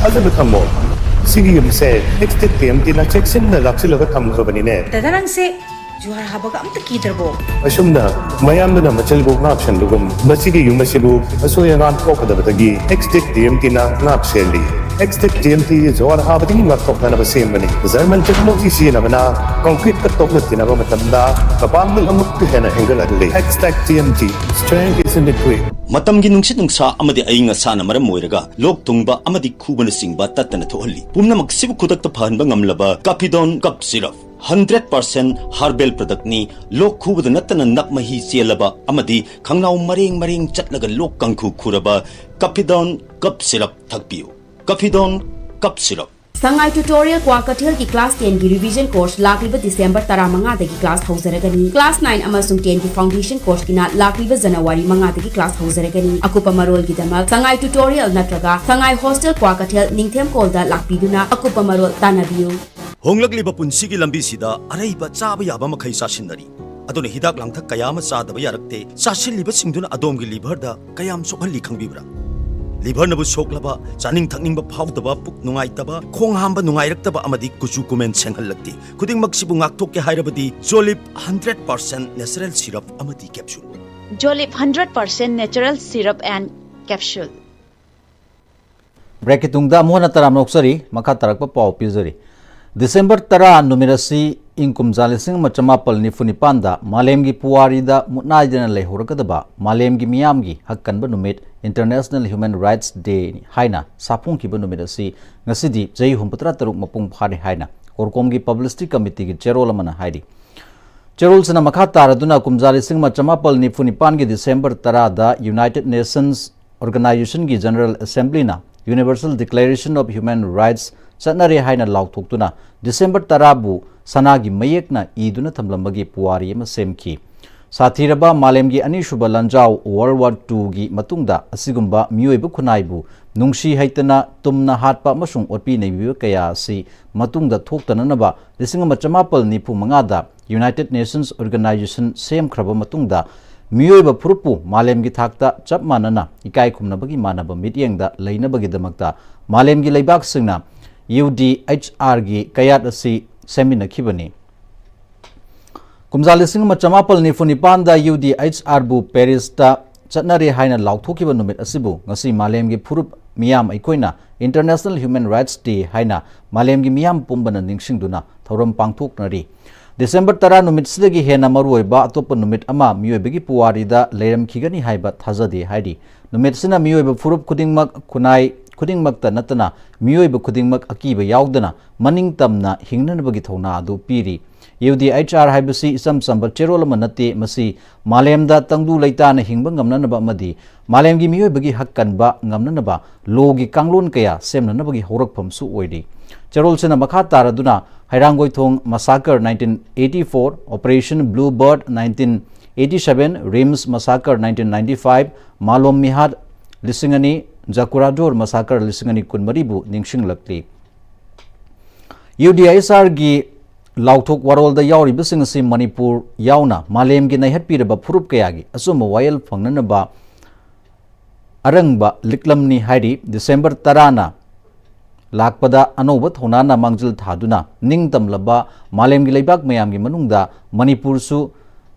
ꯊꯥꯖꯕ ꯊꯝꯃꯣ꯫ ꯁꯤꯒꯤ ꯌꯨꯝꯁꯦ Extinct PMTꯅ ꯆꯦꯛꯁꯤꯟꯅ ꯂꯥꯛꯁꯤꯜꯂꯒ ꯊꯝꯈ꯭ꯔꯕꯅꯤꯅꯦ꯫ ꯗꯗꯥ, ꯅꯪꯁꯦ ꯖꯨꯍꯥꯔ ꯍꯥꯕꯒ ꯑꯝꯇ ꯀꯤꯗ꯭ꯔꯕꯣ? ꯑꯁꯨꯝꯅ ꯃꯌꯥꯝꯗꯨꯅ ꯃꯆꯤꯜꯕꯨ ꯉꯥꯛ ꯁꯦꯟꯕꯒꯨꯝ, ꯃꯁꯤꯒꯤ ꯌꯨꯝ ꯑꯁꯤꯕꯨ ꯑꯁꯣꯏ ꯑꯉꯥꯝ ꯊꯣꯛꯀꯗꯕꯗꯒꯤ Extinct PMTꯅ ꯉꯥꯛ ꯁꯦꯜꯂꯤ꯫ Hextech T M T ꯖ꯭ꯋꯥꯔ ꯍꯥꯕꯗꯒꯤ ꯉꯥꯛꯊꯣꯛꯅꯅꯕ ꯁꯦꯝꯕꯅꯤ꯫ German technology ꯁꯤꯖꯤꯟꯅꯕꯅ concrete ꯀ ꯇꯣꯛꯅ ꯇꯤꯟꯅꯕ ꯃꯇꯝꯗ ꯃꯄꯥꯡꯒꯜ ꯑꯃꯨꯛꯀ ꯍꯦꯟꯅ ꯍꯦꯟꯒꯠꯍꯜꯂꯤ꯫ Hextech T M T, strength is in the grip. ꯃꯇꯝꯒꯤ ꯅꯨꯡꯁꯤꯠ ꯅꯨꯡꯁꯥ ꯑꯃꯗꯤ ꯑꯏꯪ ꯑꯁꯥꯅ ꯃꯔꯝ ꯑꯣꯏꯔꯒ ꯂꯣꯛ ꯊꯨꯡꯕ ꯑꯃꯗꯤ ꯈꯨꯕꯅꯆꯤꯡꯕ ꯇꯠꯇꯅ ꯊꯣꯛꯍꯜꯂꯤ꯫ ꯄꯨꯝꯅꯃꯛꯁꯤꯕꯨ ꯈꯨꯗꯛꯇ ꯐꯍꯟꯕ ꯉꯝꯂꯕ Capidon Cough Syrup, hundred percent herbal product ꯅꯤ꯫ ꯂꯣꯛ ꯈꯨꯕꯗ ꯅꯠꯇꯅ ꯅꯞ ꯃꯍꯤ ꯆꯦꯜꯂꯕ ꯑꯃꯗꯤ ꯈꯪꯅꯥꯎ ꯃꯔꯦꯡ ꯃꯔꯦꯡ ꯆꯠꯂꯒ ꯂꯣꯛ ꯀꯥꯡꯈꯨ ꯈꯨꯔꯕ Capidon Cough Syrup ꯊꯛꯄꯤꯌꯨ꯫ Capidon Cough Syrup꯫ ꯁꯉꯥꯏ Tutorial ꯀ꯭ꯋꯥꯀꯩꯊꯦꯜꯒꯤ class ten ꯒꯤ revision course ꯂꯥꯛꯂꯤꯕ December ꯇꯔꯥꯃꯉꯥꯗꯒꯤ class ꯍꯧꯖꯔꯒꯅꯤ꯫ Class nine ꯑꯃꯁꯨꯡ ten ꯒꯤ foundation course ꯀꯤꯅ ꯂꯥꯛꯂꯤꯕ January ꯃꯉꯥꯗꯒꯤ class ꯍꯧꯖꯔꯒꯅꯤ꯫ ꯑꯀꯨꯞꯄ ꯃꯔꯣꯜꯒꯤꯗꯃꯛ ꯁꯉꯥꯏ Tutorial ꯅꯠꯇ꯭ꯔꯒ ꯁꯉꯥꯏ Hostel ꯀ꯭ꯋꯥꯀꯩꯊꯦꯜ ꯅꯤꯡꯊꯦꯝ ꯀꯣꯜꯗ ꯂꯥꯛꯄꯤꯗꯨꯅ ꯑꯀꯨꯞꯄ ꯃꯔꯣꯜ ꯇꯥꯟꯅꯕꯤꯌꯨ꯫ ꯍꯣꯡꯂꯛꯂꯤꯕ ꯄꯨꯟꯁꯤꯒꯤ ꯂꯝꯕꯤꯁꯤꯗ ꯑꯔꯩꯕ ꯆꯥꯕ ꯌꯥꯕ ꯃꯈꯩ ꯆꯥꯁꯤꯟꯅꯔꯤ꯫ ꯑꯗꯨꯅ ꯍꯤꯗꯥꯛ ꯂꯥꯡꯊꯛ ꯀꯌꯥ ꯑꯃ ꯆꯥꯗꯕ ꯌꯥꯔꯛꯇꯦ꯫ ꯆꯥꯁꯤꯜꯂꯤꯕꯁꯤꯡꯗꯨꯅ ꯑꯗꯣꯝꯒꯤ liver ꯗ ꯀꯌꯥꯝ ꯁꯣꯛꯍꯜꯂꯤ ꯈꯪꯕꯤꯕ꯭ꯔꯥ? Liver ꯅꯕꯨ ꯁꯣꯛꯂꯕ, ꯆꯥꯅꯤꯡ ꯊꯛꯅꯤꯡꯕ ꯐꯥꯎꯗꯕ, ꯄꯨꯛ ꯅꯨꯡꯉꯥꯏꯇꯕ, ꯈꯣꯡ ꯍꯥꯝꯕ ꯅꯨꯡꯉꯥꯏꯔꯛꯇꯕ ꯑꯃꯗꯤ ꯀꯨꯆꯨ ꯀꯨꯃꯦꯟ ꯁꯦꯡꯍꯜꯂꯛꯇꯦ꯫ ꯈꯨꯗꯤꯡꯃꯛꯁꯤꯕꯨ ꯉꯥꯛꯊꯣꯛꯀꯦ ꯍꯥꯏꯔꯕꯗꯤ Jolib hundred percent natural syrup ꯑꯃꯗꯤ capsule꯫ Jolib hundred percent natural syrup and capsule꯫ Break ꯀꯤ ꯇꯨꯡꯗ ꯑꯃꯨꯛ ꯍꯟꯅ ꯇꯔꯥꯝꯅ ꯑꯣꯛꯆꯔꯤ꯫ ꯃꯈꯥ ꯇꯥꯔꯛꯄ ꯄꯥꯎ ꯄꯤꯖꯔꯤ꯫ December ꯇꯔꯥ ꯅꯨꯃꯤꯠ ꯑꯁꯤ ꯏꯪ ꯀꯨꯝꯖꯥ ꯂꯤꯁꯤꯡ ꯑꯃ ꯆꯃꯥꯄꯜ ꯅꯤꯐꯨ ꯅꯤꯄꯥꯟꯗ ꯃꯥꯂꯦꯝꯒꯤ ꯄꯨꯋꯥꯔꯤꯗ ꯃꯨꯠꯅꯥꯏꯗꯅ ꯂꯩꯍꯧꯔꯒꯗꯕ ꯃꯥꯂꯦꯝꯒꯤ ꯃꯤꯌꯥꯝꯒꯤ ꯍꯛ ꯀꯟꯕ ꯅꯨꯃꯤꯠ, International Human Rights Day ꯍꯥꯏꯅ ꯁꯥꯐꯣꯡꯈꯤꯕ ꯅꯨꯃꯤꯠ ꯑꯁꯤ ꯉꯁꯤꯗꯤ ꯆꯍꯤ ꯍꯨꯝꯐꯨꯇꯔꯥ ꯇꯔꯨꯛ ꯃꯄꯨꯡ ꯐꯥꯔꯦ ꯍꯥꯏꯅ CORCOM ꯒꯤ publicity committee ꯒꯤ ꯆꯦꯔꯣꯜ ꯑꯃꯅ ꯍꯥꯏꯔꯤ꯫ ꯆꯦꯔꯣꯜꯁꯤꯅ ꯃꯈꯥ ꯇꯥꯔꯗꯨꯅ ꯀꯨꯝꯖꯥ ꯂꯤꯁꯤꯡ ꯑꯃ ꯆꯃꯥꯄꯜ ꯅꯤꯐꯨ ꯅꯤꯄꯥꯟꯒꯤ December ꯇꯔꯥꯗ United Nations Organization ꯒꯤ General Assembly ꯅ Universal Declaration of Human Rights ꯆꯠꯅꯔꯦ ꯍꯥꯏꯅ ꯂꯥꯎꯊꯣꯛꯇꯨꯅ December ꯇꯔꯥꯕꯨ ꯁꯅꯥꯒꯤ ꯃꯌꯦꯛꯅ ꯏꯗꯨꯅ ꯊꯝꯂꯝꯕꯒꯤ ꯄꯨꯋꯥꯔꯤ ꯑꯃ ꯁꯦꯝꯈꯤ꯫ ꯁꯥꯊꯤꯔꯕ ꯃꯥꯂꯦꯝꯒꯤ ꯑꯅꯤꯁꯨꯕ ꯂꯥꯟꯖꯥꯎ, World War two ꯒꯤ ꯃꯇꯨꯡꯗ, ꯑꯁꯤꯒꯨꯝꯕ ꯃꯤꯑꯣꯏꯕ ꯈꯨꯟꯅꯥꯏꯕꯨ ꯅꯨꯡꯁꯤ ꯍꯩꯇꯅ ꯇꯨꯝꯅ ꯍꯥꯠꯄ ꯑꯃꯁꯨꯡ ꯑꯣꯠꯄꯤ ꯅꯩꯕꯤꯕ ꯀꯌꯥ ꯑꯁꯤ ꯃꯇꯨꯡꯗ ꯊꯣꯛꯇꯅꯅꯕ ꯂꯤꯁꯤꯡ ꯑꯃ ꯆꯃꯥꯄꯜ ꯅꯤꯐꯨ ꯃꯉꯥꯗ United Nations Organization ꯁꯦꯝꯈ꯭ꯔꯕ ꯃꯇꯨꯡꯗ, ꯃꯤꯑꯣꯏꯕ ꯐꯨꯔꯨꯞꯄꯨ ꯃꯥꯂꯦꯝꯒꯤ ꯊꯥꯛꯇ ꯆꯞ ꯃꯥꯟꯅꯅ ꯏꯀꯥꯏ ꯈꯨꯝꯅꯕꯒꯤ ꯃꯥꯟꯅꯕ ꯃꯤꯠꯌꯦꯡꯗ ꯂꯩꯅꯕꯒꯤꯗꯃꯛꯇ ꯃꯥꯂꯦꯝꯒꯤ ꯂꯩꯕꯥꯛꯁꯤꯡꯅ U D H R ꯒꯤ ꯀꯌꯥꯠ ꯑꯁꯤ ꯁꯦꯝꯃꯤꯟꯅꯈꯤꯕꯅꯤ꯫ ꯀꯨꯝꯖꯥ ꯂꯤꯁꯤꯡ ꯑꯃ ꯆꯃꯥꯄꯜ ꯅꯤꯐꯨ ꯅꯤꯄꯥꯟꯗ U D H R ꯕꯨ Paris ꯇ ꯆꯠꯅꯔꯦ ꯍꯥꯏꯅ ꯂꯥꯎꯊꯣꯛꯈꯤꯕ ꯅꯨꯃꯤꯠ ꯑꯁꯤꯕꯨ ꯉꯁꯤ ꯃꯥꯂꯦꯝꯒꯤ ꯐꯨꯔꯨꯞ ꯃꯤꯌꯥꯝ ꯑꯩꯈꯣꯏꯅ International Human Rights Day ꯍꯥꯏꯅ ꯃꯥꯂꯦꯝꯒꯤ ꯃꯤꯌꯥꯝ ꯄꯨꯝꯕꯅ ꯅꯤꯡꯁꯤꯡꯗꯨꯅ ꯊꯧꯔꯝ ꯄꯥꯡꯊꯣꯛꯅꯔꯤ꯫ ꯗꯤꯁꯦꯝꯕꯔ ꯇꯔꯥ ꯅꯨꯃꯤꯠꯁꯤꯗꯒꯤ ꯍꯦꯟꯅ ꯃꯔꯨꯑꯣꯏꯕ ꯑꯇꯣꯞꯄ ꯅꯨꯃꯤꯠ ꯑꯃ ꯃꯤꯑꯣꯏꯕꯒꯤ ꯄꯨꯋꯥꯔꯤꯗ ꯂꯩꯔꯝꯈꯤꯒꯅꯤ ꯍꯥꯏꯕ ꯊꯥꯖꯗꯦ ꯍꯥꯏꯔꯤ꯫ ꯅꯨꯃꯤꯠꯁꯤꯅ ꯃꯤꯑꯣꯏꯕ ꯐꯨꯔꯨꯞ ꯈꯨꯗꯤꯡꯃꯛ, ꯈꯨꯟꯅꯥꯏ ꯈꯨꯗꯤꯡꯃꯛꯇ ꯅꯠꯇꯅ ꯃꯤꯑꯣꯏꯕ ꯈꯨꯗꯤꯡꯃꯛ ꯑꯀꯤꯕ ꯌꯥꯎꯗꯅ ꯃꯅꯤꯡ ꯇꯝꯅ ꯍꯤꯡꯅꯅꯕꯒꯤ ꯊꯧꯅꯥ ꯑꯗꯨ ꯄꯤꯔꯤ꯫ ꯌꯨ ꯗꯤ ꯑꯩꯆ ꯑꯥꯔ ꯍꯥꯏꯕꯁꯤ ꯏꯆꯝ ꯆꯝꯕ ꯆꯦꯔꯣꯜ ꯑꯃ ꯅꯠꯇꯦ, ꯃꯁꯤ ꯃꯥꯂꯦꯝꯗ ꯇꯪꯗꯨ ꯂꯩꯇꯥꯅ ꯍꯤꯡꯕ ꯉꯝꯅꯅꯕ ꯑꯃꯗꯤ ꯃꯥꯂꯦꯝꯒꯤ ꯃꯤꯑꯣꯏꯕꯒꯤ ꯍꯛ ꯀꯟꯕ ꯉꯝꯅꯅꯕ ꯂꯣꯒꯤ ꯀꯥꯡꯂꯣꯟ ꯀꯌꯥ ꯁꯦꯝꯅꯅꯕꯒꯤ ꯍꯧꯔꯛꯐꯝꯁꯨ ꯑꯣꯏꯔꯤ꯫ ꯆꯦꯔꯣꯜꯁꯤꯅ ꯃꯈꯥ ꯇꯥꯔꯗꯨꯅ ꯍꯩꯔꯥꯡꯒꯣꯏꯊꯣꯡ massacre nineteen eighty four, Operation Blue Bird nineteen eighty seven, RIMS massacre nineteen ninety five, ꯃꯥꯂꯣꯝ ꯃꯤꯍꯥꯠ ꯂꯤꯁꯤꯡ ꯑꯅꯤ, ꯖꯀꯨꯔꯥꯖꯣꯔ massacre ꯂꯤꯁꯤꯡ ꯑꯅꯤ ꯀꯨꯟꯃꯔꯤꯕꯨ ꯅꯤꯡꯁꯤꯡꯂꯛꯂꯤ꯫ ꯌꯨ ꯗꯤ ꯑꯩꯆ ꯑꯥꯔꯒꯤ ꯂꯥꯎꯊꯣꯛ ꯋꯥꯔꯣꯜꯗ ꯌꯥꯎꯔꯤꯕꯁꯤꯡ ꯑꯁꯤ ꯃꯅꯤꯄꯨꯔ ꯌꯥꯎꯅ ꯃꯥꯂꯦꯝꯒꯤ ꯅꯩꯍꯠꯄꯤꯔꯕ ꯐꯨꯔꯨꯞ ꯀꯌꯥꯒꯤ ꯑꯆꯨꯝꯕ ꯋꯥꯌꯦꯜ ꯐꯪꯅꯅꯕ ꯑꯔꯪꯕ ꯂꯤꯛꯂꯝꯅꯤ ꯍꯥꯏꯔꯤ꯫ ꯗꯤꯁꯦꯝꯕꯔ ꯇꯔꯥꯅ ꯂꯥꯛꯄꯗ ꯑꯅꯧꯕ ꯊꯧꯅꯥꯅ ꯃꯥꯡꯖꯤꯜ ꯊꯥꯗꯨꯅ ꯅꯤꯡꯇꯝꯂꯕ ꯃꯥꯂꯦꯝꯒꯤ ꯂꯩꯕꯥꯛ ꯃꯌꯥꯝꯒꯤ ꯃꯅꯨꯡꯗ ꯃꯅꯤꯄꯨꯔꯁꯨ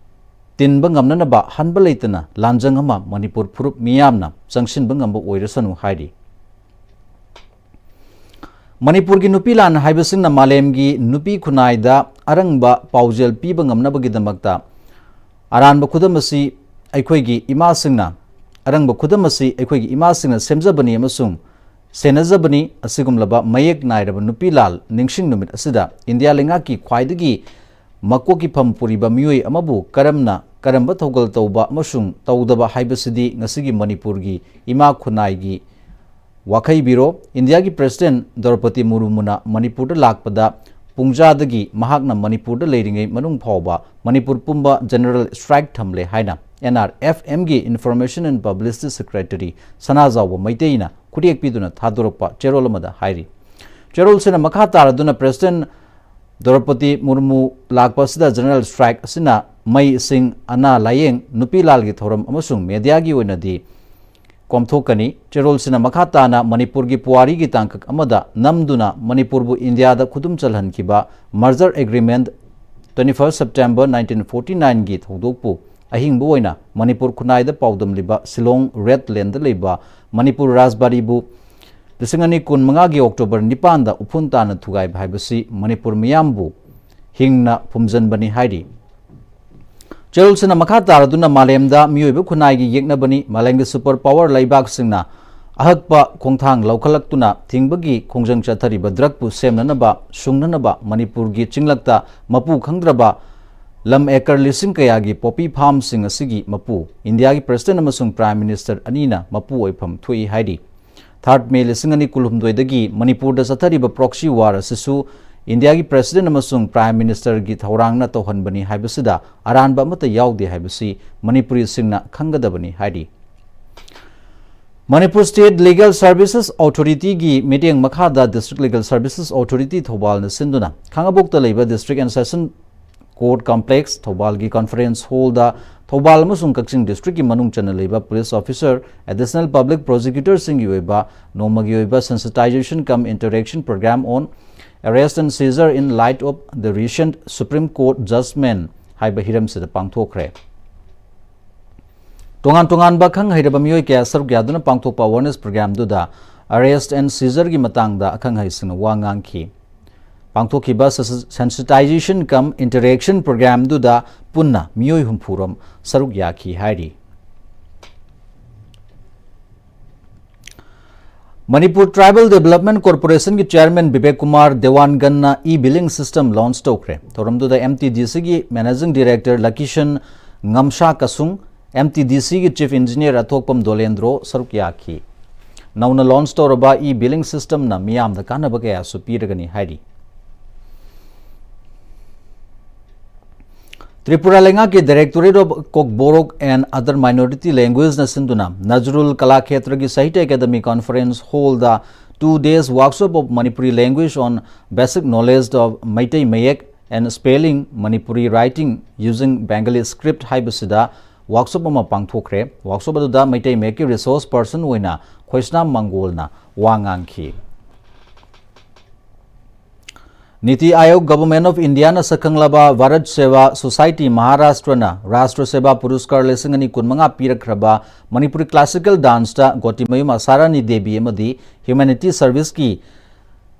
ꯇꯤꯟꯕ ꯉꯝꯅꯅꯕ ꯍꯟꯕ ꯂꯩꯇꯅ ꯂꯥꯟꯖꯪ ꯑꯃ ꯃꯅꯤꯄꯨꯔ ꯐꯨꯔꯨꯞ ꯃꯤꯌꯥꯝꯅ ꯆꯪꯁꯤꯟꯕ ꯉꯝꯕ ꯑꯣꯏꯔꯁꯅꯨ ꯍꯥꯏꯔꯤ꯫ ꯃꯅꯤꯄꯨꯔꯒꯤ ꯅꯨꯄꯤ ꯂꯥꯟ ꯍꯥꯏꯕꯁꯤꯅ ꯃꯥꯂꯦꯝꯒꯤ ꯅꯨꯄꯤ ꯈꯨꯟꯅꯥꯏꯗ ꯑꯔꯪꯕ ꯄꯥꯎꯖꯦꯜ ꯄꯤꯕ ꯉꯝꯅꯕꯒꯤꯗꯃꯛꯇ ꯑꯔꯥꯟꯕ ꯈꯨꯗꯝ ꯑꯁꯤ ꯑꯩꯈꯣꯏꯒꯤ ꯏꯃꯥꯁꯤꯡꯅ, ꯑꯔꯪꯕ ꯈꯨꯗꯝ ꯑꯁꯤ ꯑꯩꯈꯣꯏꯒꯤ ꯏꯃꯥꯁꯤꯡꯅ ꯁꯦꯝꯖꯕꯅꯤ ꯑꯃꯁꯨꯡ ꯁꯦꯟꯅꯖꯕꯅꯤ꯫ ꯑꯁꯤꯒꯨꯝꯂꯕ ꯃꯌꯦꯛ ꯅꯥꯏꯔꯕ ꯅꯨꯄꯤ ꯂꯥꯜ ꯅꯤꯡꯁꯤꯡ ꯅꯨꯃꯤꯠ ꯑꯁꯤꯗ ꯏꯟꯗꯤꯌꯥ ꯂꯩꯉꯥꯛꯀꯤ ꯈ꯭ꯋꯥꯏꯗꯒꯤ ꯃꯀꯣꯛꯀꯤ ꯐꯝ ꯄꯨꯔꯤꯕ ꯃꯤꯑꯣꯏ ꯑꯃꯕꯨ ꯀꯔꯝꯅ, ꯀꯔꯝꯕ ꯊꯧꯒꯜ ꯇꯧꯕ ꯑꯃꯁꯨꯡ ꯇꯧꯗꯕ ꯍꯥꯏꯕꯁꯤꯗꯤ ꯉꯁꯤꯒꯤ ꯃꯅꯤꯄꯨꯔꯒꯤ ꯏꯃꯥ ꯈꯨꯟꯅꯥꯏꯒꯤ ꯋꯥꯈꯩꯕꯤꯔꯣ꯫ ꯏꯟꯗꯤꯌꯥꯒꯤ ꯄ꯭ꯔꯦꯁꯤꯗꯦꯟꯠ ꯗ꯭ꯔꯧꯄꯗꯤ ꯃꯨꯔꯃꯨꯅ ꯃꯅꯤꯄꯨꯔꯗ ꯂꯥꯛꯄꯗ ꯄꯨꯡꯖꯥꯗꯒꯤ ꯃꯍꯥꯛꯅ ꯃꯅꯤꯄꯨꯔꯗ ꯂꯩꯔꯤꯉꯩ ꯃꯅꯨꯡ ꯐꯥꯎꯕ ꯃꯅꯤꯄꯨꯔ ꯄꯨꯝꯕ general strike ꯊꯝꯂꯦ ꯍꯥꯏꯅ N R F M ꯒꯤ Information and Publicity Secretary ꯁꯅꯥꯖꯥꯎꯕ ꯃꯩꯇꯩꯅ ꯈꯨꯠꯌꯦꯛ ꯄꯤꯗꯨꯅ ꯊꯥꯗꯣꯔꯛꯄ ꯆꯦꯔꯣꯜ ꯑꯃꯗ ꯍꯥꯏꯔꯤ꯫ ꯆꯦꯔꯣꯜꯁꯤꯅ ꯃꯈꯥ ꯇꯥꯔꯗꯨꯅ ꯄ꯭ꯔꯦꯁꯤꯗꯦꯟꯠ ꯗ꯭ꯔꯧꯄꯗꯤ ꯃꯨꯔꯃꯨ ꯂꯥꯛꯄ ꯑꯁꯤꯗ general strike ꯑꯁꯤꯅ ꯃꯩ, ꯏꯁꯤꯡ, ꯑꯅꯥ ꯂꯥꯌꯦꯡ, ꯅꯨꯄꯤ ꯂꯥꯜꯒꯤ ꯊꯧꯔꯝ ꯑꯃꯁꯨꯡ ꯃꯦꯗꯤꯌꯥꯒꯤ ꯑꯣꯏꯅꯗꯤ ꯀꯣꯝꯊꯣꯛꯀꯅꯤ꯫ ꯆꯦꯔꯣꯜꯁꯤꯅ ꯃꯈꯥ ꯇꯥꯅ ꯃꯅꯤꯄꯨꯔꯒꯤ ꯄꯨꯋꯥꯔꯤꯒꯤ ꯇꯥꯡꯀꯛ ꯑꯃꯗ ꯅꯝꯗꯨꯅ ꯃꯅꯤꯄꯨꯔꯕꯨ ꯏꯟꯗꯤꯌꯥꯗ ꯈꯨꯗꯨꯝ ꯆꯜꯍꯟꯈꯤꯕ Merger Agreement, twenty first September nineteen forty nine ꯒꯤ ꯊꯧꯗꯣꯛꯄꯨ ꯑꯍꯤꯡꯕ ꯑꯣꯏꯅ ꯃꯅꯤꯄꯨꯔ ꯈꯨꯟꯅꯥꯏꯗ ꯄꯥꯎꯗꯝꯂꯤꯕ ꯁꯤꯂꯣꯡ ꯔꯦꯗ ꯂꯦꯟꯗ ꯂꯩꯕ ꯃꯅꯤꯄꯨꯔ ꯔꯥꯖꯕꯥꯔꯤꯕꯨ ꯂꯤꯁꯤꯡ ꯑꯅꯤ ꯀꯨꯟ ꯃꯉꯥꯒꯤ ꯑꯣꯛꯇꯣꯕꯔ ꯅꯤꯄꯥꯟꯗ ꯎꯐꯨꯟ ꯇꯥꯅ ꯊꯨꯒꯥꯏꯕ ꯍꯥꯏꯕꯁꯤ ꯃꯅꯤꯄꯨꯔ ꯃꯤꯌꯥꯝꯕꯨ ꯍꯤꯡꯅ ꯐꯨꯝꯖꯤꯟꯕꯅꯤ ꯍꯥꯏꯔꯤ꯫ ꯆꯦꯔꯣꯜꯁꯤꯅ ꯃꯈꯥ ꯇꯥꯔꯗꯨꯅ ꯃꯥꯂꯦꯝꯗ ꯃꯤꯑꯣꯏꯕ ꯈꯨꯟꯅꯥꯏꯒꯤ ꯌꯦꯛꯅꯕꯅꯤ, ꯃꯥꯂꯦꯝꯒꯤ ꯁꯨꯄꯔ ꯄꯥꯋꯔ ꯂꯩꯕꯥꯛꯁꯤꯡꯅ ꯑꯍꯛꯄ ꯈꯣꯡꯊꯥꯡ ꯂꯧꯈꯠꯂꯛꯇꯨꯅ ꯊꯤꯡꯕꯒꯤ ꯈꯣꯡꯖꯪ ꯆꯠꯊꯔꯤꯕ ꯗ꯭ꯔꯒꯄꯨ ꯁꯦꯝꯅꯅꯕ, ꯁꯨꯡꯅꯅꯕ ꯃꯅꯤꯄꯨꯔꯒꯤ ꯆꯤꯡꯂꯛꯇ ꯃꯄꯨ ꯈꯪꯗ꯭ꯔꯕ ꯂꯝ ꯑꯦꯀꯔ ꯂꯤꯁꯤꯡ ꯀꯌꯥꯒꯤ ꯄꯣꯄꯤ ꯐꯥꯔꯝꯁꯤꯡ ꯑꯁꯤꯒꯤ ꯃꯄꯨ ꯏꯟꯗꯤꯌꯥꯒꯤ ꯄ꯭ꯔꯁꯤꯗꯦꯟꯠ ꯑꯃꯁꯨꯡ ꯄ꯭ꯔꯥꯏꯝ ꯃꯤꯅꯤꯁꯇꯔ ꯑꯅꯤꯅ ꯃꯄꯨ ꯑꯣꯏꯐꯝ ꯊꯣꯛꯏ ꯍꯥꯏꯔꯤ꯫ ꯊꯥꯔꯠ ꯃꯦ ꯂꯤꯁꯤꯡ ꯑꯅꯤ ꯀꯨꯟꯍꯨꯝꯗꯣꯏꯗꯒꯤ ꯃꯅꯤꯄꯨꯔꯗ ꯆꯠꯊꯔꯤꯕ ꯄ꯭ꯔꯣꯛꯁꯤ ꯋꯥꯔ ꯑꯁꯤꯁꯨ ꯏꯟꯗꯤꯌꯥꯒꯤ ꯄ꯭ꯔꯁꯤꯗꯦꯟꯠ ꯑꯃꯁꯨꯡ ꯄ꯭ꯔꯥꯏꯝ ꯃꯤꯅꯤꯁꯇꯔꯒꯤ ꯊꯧꯔꯥꯡꯅ ꯇꯧꯍꯟꯕꯅꯤ ꯍꯥꯏꯕꯁꯤꯗ ꯑꯔꯥꯟꯕ ꯑꯃꯠꯇ ꯌꯥꯎꯗꯦ ꯍꯥꯏꯕꯁꯤ ꯃꯅꯤꯄꯨꯔꯤꯁꯤꯡꯅ ꯈꯪꯒꯗꯕꯅꯤ ꯍꯥꯏꯔꯤ꯫ ꯃꯅꯤꯄꯨꯔ ꯁ꯭ꯇꯦꯠ ꯂꯤꯒꯦꯜ ꯁꯔꯚꯤꯁꯦꯁ ꯑꯣꯊꯣꯔꯤꯇꯤꯒꯤ ꯃꯤꯠꯌꯦꯡ ꯃꯈꯥꯗ ꯗꯤꯁꯇ꯭ꯔꯤꯛ ꯂꯤꯒꯦꯜ ꯁꯔꯚꯤꯁꯦꯁ ꯑꯣꯊꯣꯔꯤꯇꯤ ꯊꯧꯕꯥꯜꯅ ꯁꯤꯟꯗꯨꯅ ꯈꯥꯡꯉꯕꯣꯛꯇ ꯂꯩꯕ district and session court complex ꯊꯧꯕꯥꯜꯒꯤ ꯀꯟꯐꯔꯦꯟꯁ ꯍꯣꯜꯗ ꯊꯧꯕꯥꯜ ꯑꯃꯁꯨꯡ ꯀꯛꯆꯤꯡ ꯗꯤꯁꯇ꯭ꯔꯤꯛꯀꯤ ꯃꯅꯨꯡ ꯆꯟꯅ ꯂꯩꯕ ꯄꯨꯂꯤꯁ ꯑꯣꯐꯤꯁꯔ, ꯑꯦꯗꯤꯁꯅꯦꯜ ꯄꯕ꯭ꯂꯤꯛ ꯄ꯭ꯔꯣꯁꯤꯀ꯭ꯌꯨꯇꯔꯁꯤꯡꯒꯤ ꯑꯣꯏꯕ ꯅꯣꯡꯃꯒꯤ ꯑꯣꯏꯕ sensitisation cum interaction programme on arrest and seizure in light of the recent Supreme Court judgment ꯍꯥꯏꯕ ꯍꯤꯔꯝꯁꯤꯗ ꯄꯥꯡꯊꯣꯛꯈ꯭ꯔꯦ꯫ ꯇꯣꯉꯥꯟ ꯇꯣꯉꯥꯟꯕ ꯈꯪ ꯍꯩꯔꯕ ꯃꯤꯑꯣꯏ ꯀꯌꯥ ꯁꯔꯨꯛ ꯌꯥꯗꯨꯅ ꯄꯥꯡꯊꯣꯛꯄ ꯑꯦꯋꯥꯔꯅꯦꯁ ꯄ꯭ꯔꯣꯒ꯭ꯔꯥꯝꯗꯨꯗ ꯑꯔꯦꯁ ꯑꯦꯟ ꯁꯤꯖꯔꯒꯤ ꯃꯇꯥꯡꯗ ꯑꯈꯪ ꯑꯍꯩꯁꯤꯡꯅ ꯋꯥ ꯉꯥꯡꯈꯤ꯫ ꯄꯥꯡꯊꯣꯛꯈꯤꯕ ꯁꯦꯟꯁꯤꯇꯥꯏꯖꯦꯁꯟ ꯀꯝ ꯏꯟꯇꯔꯦꯛꯁꯟ ꯄ꯭ꯔꯣꯒ꯭ꯔꯥꯝꯗꯨꯗ ꯄꯨꯟꯅ ꯃꯤꯑꯣꯏ ꯍꯨꯝꯐꯨꯔꯣꯝ ꯁꯔꯨꯛ ꯌꯥꯈꯤ ꯍꯥꯏꯔꯤ꯫ ꯃꯅꯤꯄꯨꯔ ꯇ꯭ꯔꯥꯏꯕꯦꯜ ꯗꯦꯕꯂꯞꯃꯦꯟꯠ ꯀꯣꯔꯄꯣꯔꯦꯁꯟꯒꯤ ꯆꯤꯌꯥꯔꯃꯦꯟ ꯕꯤꯕꯦꯛ ꯀꯨꯃꯥꯔ ꯗꯦꯋꯥꯟꯒꯟꯅ ꯏ ꯕꯤꯂꯤꯡ ꯁꯤꯁꯇꯦꯝ ꯂꯣꯟꯆ ꯇꯧꯈ꯭ꯔꯦ꯫ ꯊꯧꯔꯝꯗꯨꯗ ꯑꯦꯝ ꯇꯤ ꯗꯤ ꯁꯤꯒꯤ managing director Lakishan Ngamsha Kasung, M T D ꯁꯤꯒꯤ ꯆꯤꯐ ꯏꯟꯖꯤꯅꯤꯌꯔ ꯑꯊꯣꯛꯄꯝ ꯗꯣꯂꯦꯟꯗ꯭ꯔꯣ ꯁꯔꯨꯛ ꯌꯥꯈꯤ꯫ ꯅꯧꯅ ꯂꯣꯟꯆ ꯇꯧꯔꯕ ꯏ ꯕꯤꯂꯤꯡ ꯁꯤꯁꯇꯦꯝꯅ ꯃꯤꯌꯥꯝꯗ ꯀꯥꯟꯅꯕ ꯀꯌꯥꯁꯨ ꯄꯤꯔꯒꯅꯤ ꯍꯥꯏꯔꯤ꯫ ꯇ꯭ꯔꯤꯄꯨꯔꯥ ꯂꯩꯉꯥꯛꯀꯤ Directorate of Kokborok and Other Minority Languageꯅ ꯁꯤꯟꯗꯨꯅ ꯅꯖꯔꯨꯜ ꯀꯂꯥꯈꯦꯇ꯭ꯔꯒꯤ ꯁꯥꯍꯤꯇ꯭ꯌ ꯑꯦꯀꯥꯗꯃꯤ ꯀꯟꯐꯔꯦꯟꯁ ꯍꯣꯜꯗ two days workshop of Manipuri language on basic knowledge of Meitei Mayek and spelling, Manipuri writing using Bengali script ꯍꯥꯏꯕꯁꯤꯗ ꯋꯥꯔꯛꯁꯣꯞ ꯑꯃ ꯄꯥꯡꯊꯣꯛꯈ꯭ꯔꯦ꯫ ꯋꯥꯔꯛꯁꯣꯞ ꯑꯗꯨꯗ ꯃꯩꯇꯩ ꯃꯌꯦꯛꯀꯤ ꯔꯤꯁꯣꯔꯁ ꯄꯔꯁꯟ ꯑꯣꯏꯅ ꯈꯣꯏꯁꯅꯥꯝ ꯃꯪꯒꯣꯜꯅ ꯋꯥ ꯉꯥꯡꯈꯤ꯫ ꯅꯤꯇꯤ ꯑꯥꯌꯣꯒ, Government of Indiaꯅ ꯁꯛꯈꯪꯂꯕ Bharat ꯁꯦꯕꯥ ꯁꯣꯁꯥꯏꯇꯤ ꯃꯍꯥꯔꯥꯁꯇ꯭ꯔꯅ ꯔꯥꯁꯇ꯭ꯔ ꯁꯦꯕꯥ ꯄꯨꯔꯁꯀꯥꯔ ꯂꯤꯁꯤꯡ ꯑꯅꯤ ꯀꯨꯟꯃꯉꯥ ꯄꯤꯔꯛꯈ꯭ꯔꯕ ꯃꯅꯤꯄꯨꯔꯤ classical danceꯇ ꯒꯣꯇꯤꯃꯌꯨꯝ ꯑꯁꯥꯔꯥꯅꯤ ꯗꯦꯕꯤ ꯑꯃꯗꯤ humanity serviceꯀꯤ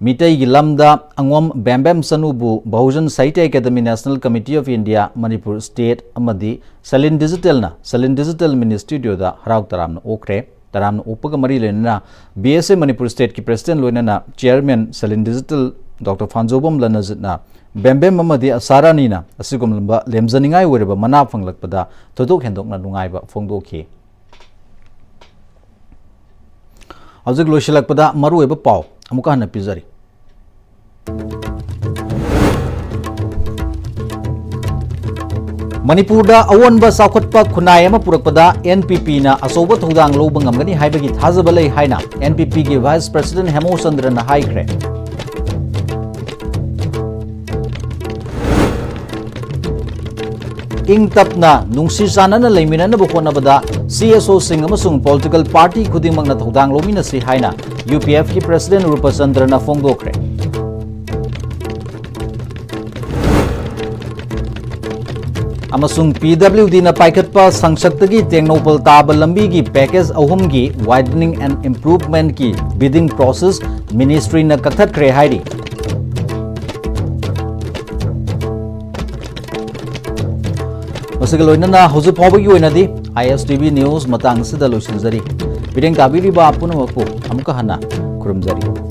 ꯃꯤꯇꯩꯒꯤ ꯂꯝꯗ ꯑꯉꯣꯝ ꯕꯦꯝꯕꯦꯝ ꯆꯅꯨꯕꯨ Bahujan Sahitya academy, National Committee of India, Manipur State ꯑꯃꯗꯤ ꯁꯂꯤꯟ Digitalꯅ ꯁꯂꯤꯟ Digital Mini Studioꯗ ꯍꯔꯥꯎ ꯇꯔꯥꯝꯅ ꯑꯣꯛꯈ꯭ꯔꯦ꯫ ꯇꯔꯥꯝꯅ ꯑꯣꯛꯄꯒ ꯃꯔꯤ ꯂꯩꯅꯅ B S A Manipur Stateꯀꯤ President ꯂꯣꯏꯅꯅ Chairman ꯁꯂꯤꯟ Digital Doctor ꯐꯥꯟꯖꯧꯕꯝ ꯂꯅꯖꯤꯠꯅ ꯕꯦꯝꯕꯦꯝ ꯑꯃꯗꯤ ꯑꯁꯥꯔꯥꯅꯤꯅ ꯑꯁꯤꯒꯨꯝꯂꯕ ꯂꯦꯝꯖꯅꯤꯡꯉꯥꯏ ꯑꯣꯏꯔꯕ ꯃꯅꯥ ꯐꯪꯂꯛꯄꯗ ꯊꯣꯏꯗꯣꯛ ꯍꯦꯟꯗꯣꯛꯅ ꯅꯨꯡꯉꯥꯏꯕ ꯐꯣꯡꯗꯣꯛꯈꯤ꯫ ꯍꯧꯖꯤꯛ ꯂꯣꯏꯁꯤꯜꯂꯛꯄꯗ ꯃꯔꯨꯑꯣꯏꯕ ꯄꯥꯎ ꯑꯃꯨꯛꯀ ꯍꯟꯅ ꯄꯤꯖꯔꯤ꯫ ꯃꯅꯤꯄꯨꯔꯗ ꯑꯑꯣꯟꯕ ꯆꯥꯎꯈꯠꯄ ꯈꯨꯟꯅꯥꯏ ꯑꯃ ꯄꯨꯔꯛꯄꯗ N P Pꯅ ꯑꯆꯧꯕ ꯊꯧꯗꯥꯡ ꯂꯧꯕ ꯉꯝꯒꯅꯤ ꯍꯥꯏꯕꯒꯤ ꯊꯥꯖꯕ ꯂꯩ ꯍꯥꯏꯅ N P Pꯒꯤ Vice President ꯍꯦꯃꯣꯆꯟꯗ꯭ꯔꯅ ꯍꯥꯏꯈ꯭ꯔꯦ꯫ ꯏꯪ ꯇꯞꯅ ꯅꯨꯡꯁꯤ ꯆꯥꯟꯅꯅ ꯂꯩꯃꯤꯟꯅꯅꯕ ꯍꯣꯠꯅꯕꯗ C S Oꯁꯤꯡ ꯑꯃꯁꯨꯡ political party ꯈꯨꯗꯤꯡꯃꯛꯅ ꯊꯧꯗꯥꯡ ꯂꯧꯃꯤꯟꯅꯁꯤ ꯍꯥꯏꯅ U P Fꯀꯤ President ꯔꯨꯄꯆꯟꯗ꯭ꯔꯅ ꯐꯣꯡꯗꯣꯛꯈ꯭ꯔꯦ꯫ ꯑꯃꯁꯨꯡ P W Dꯅ ꯄꯥꯏꯈꯠꯄ ꯁꯪꯁꯛꯇꯒꯤ ꯇꯦꯡꯅꯧꯄꯜ ꯇꯥꯕ ꯂꯝꯕꯤꯒꯤ package ꯑꯍꯨꯝꯒꯤ widening and improvementꯀꯤ bidding process ministryꯅ ꯀꯛꯊꯠꯈ꯭ꯔꯦ ꯍꯥꯏꯔꯤ꯫ ꯃꯁꯤꯒ ꯂꯣꯏꯅꯅ ꯍꯧꯖꯤꯛ ꯐꯥꯎꯕꯒꯤ ꯑꯣꯏꯅꯗꯤ I S T V News ꯃꯇꯥꯡ ꯑꯁꯤꯗ ꯂꯣꯏꯁꯤꯟꯖꯔꯤ꯫ ꯃꯤꯠꯌꯦꯡ ꯇꯥꯕꯤꯔꯤꯕ ꯄꯨꯝꯅꯃꯛꯄꯨ ꯑꯃꯨꯛꯀ ꯍꯟꯅ ꯈꯨꯔꯨꯝꯖꯔꯤ꯫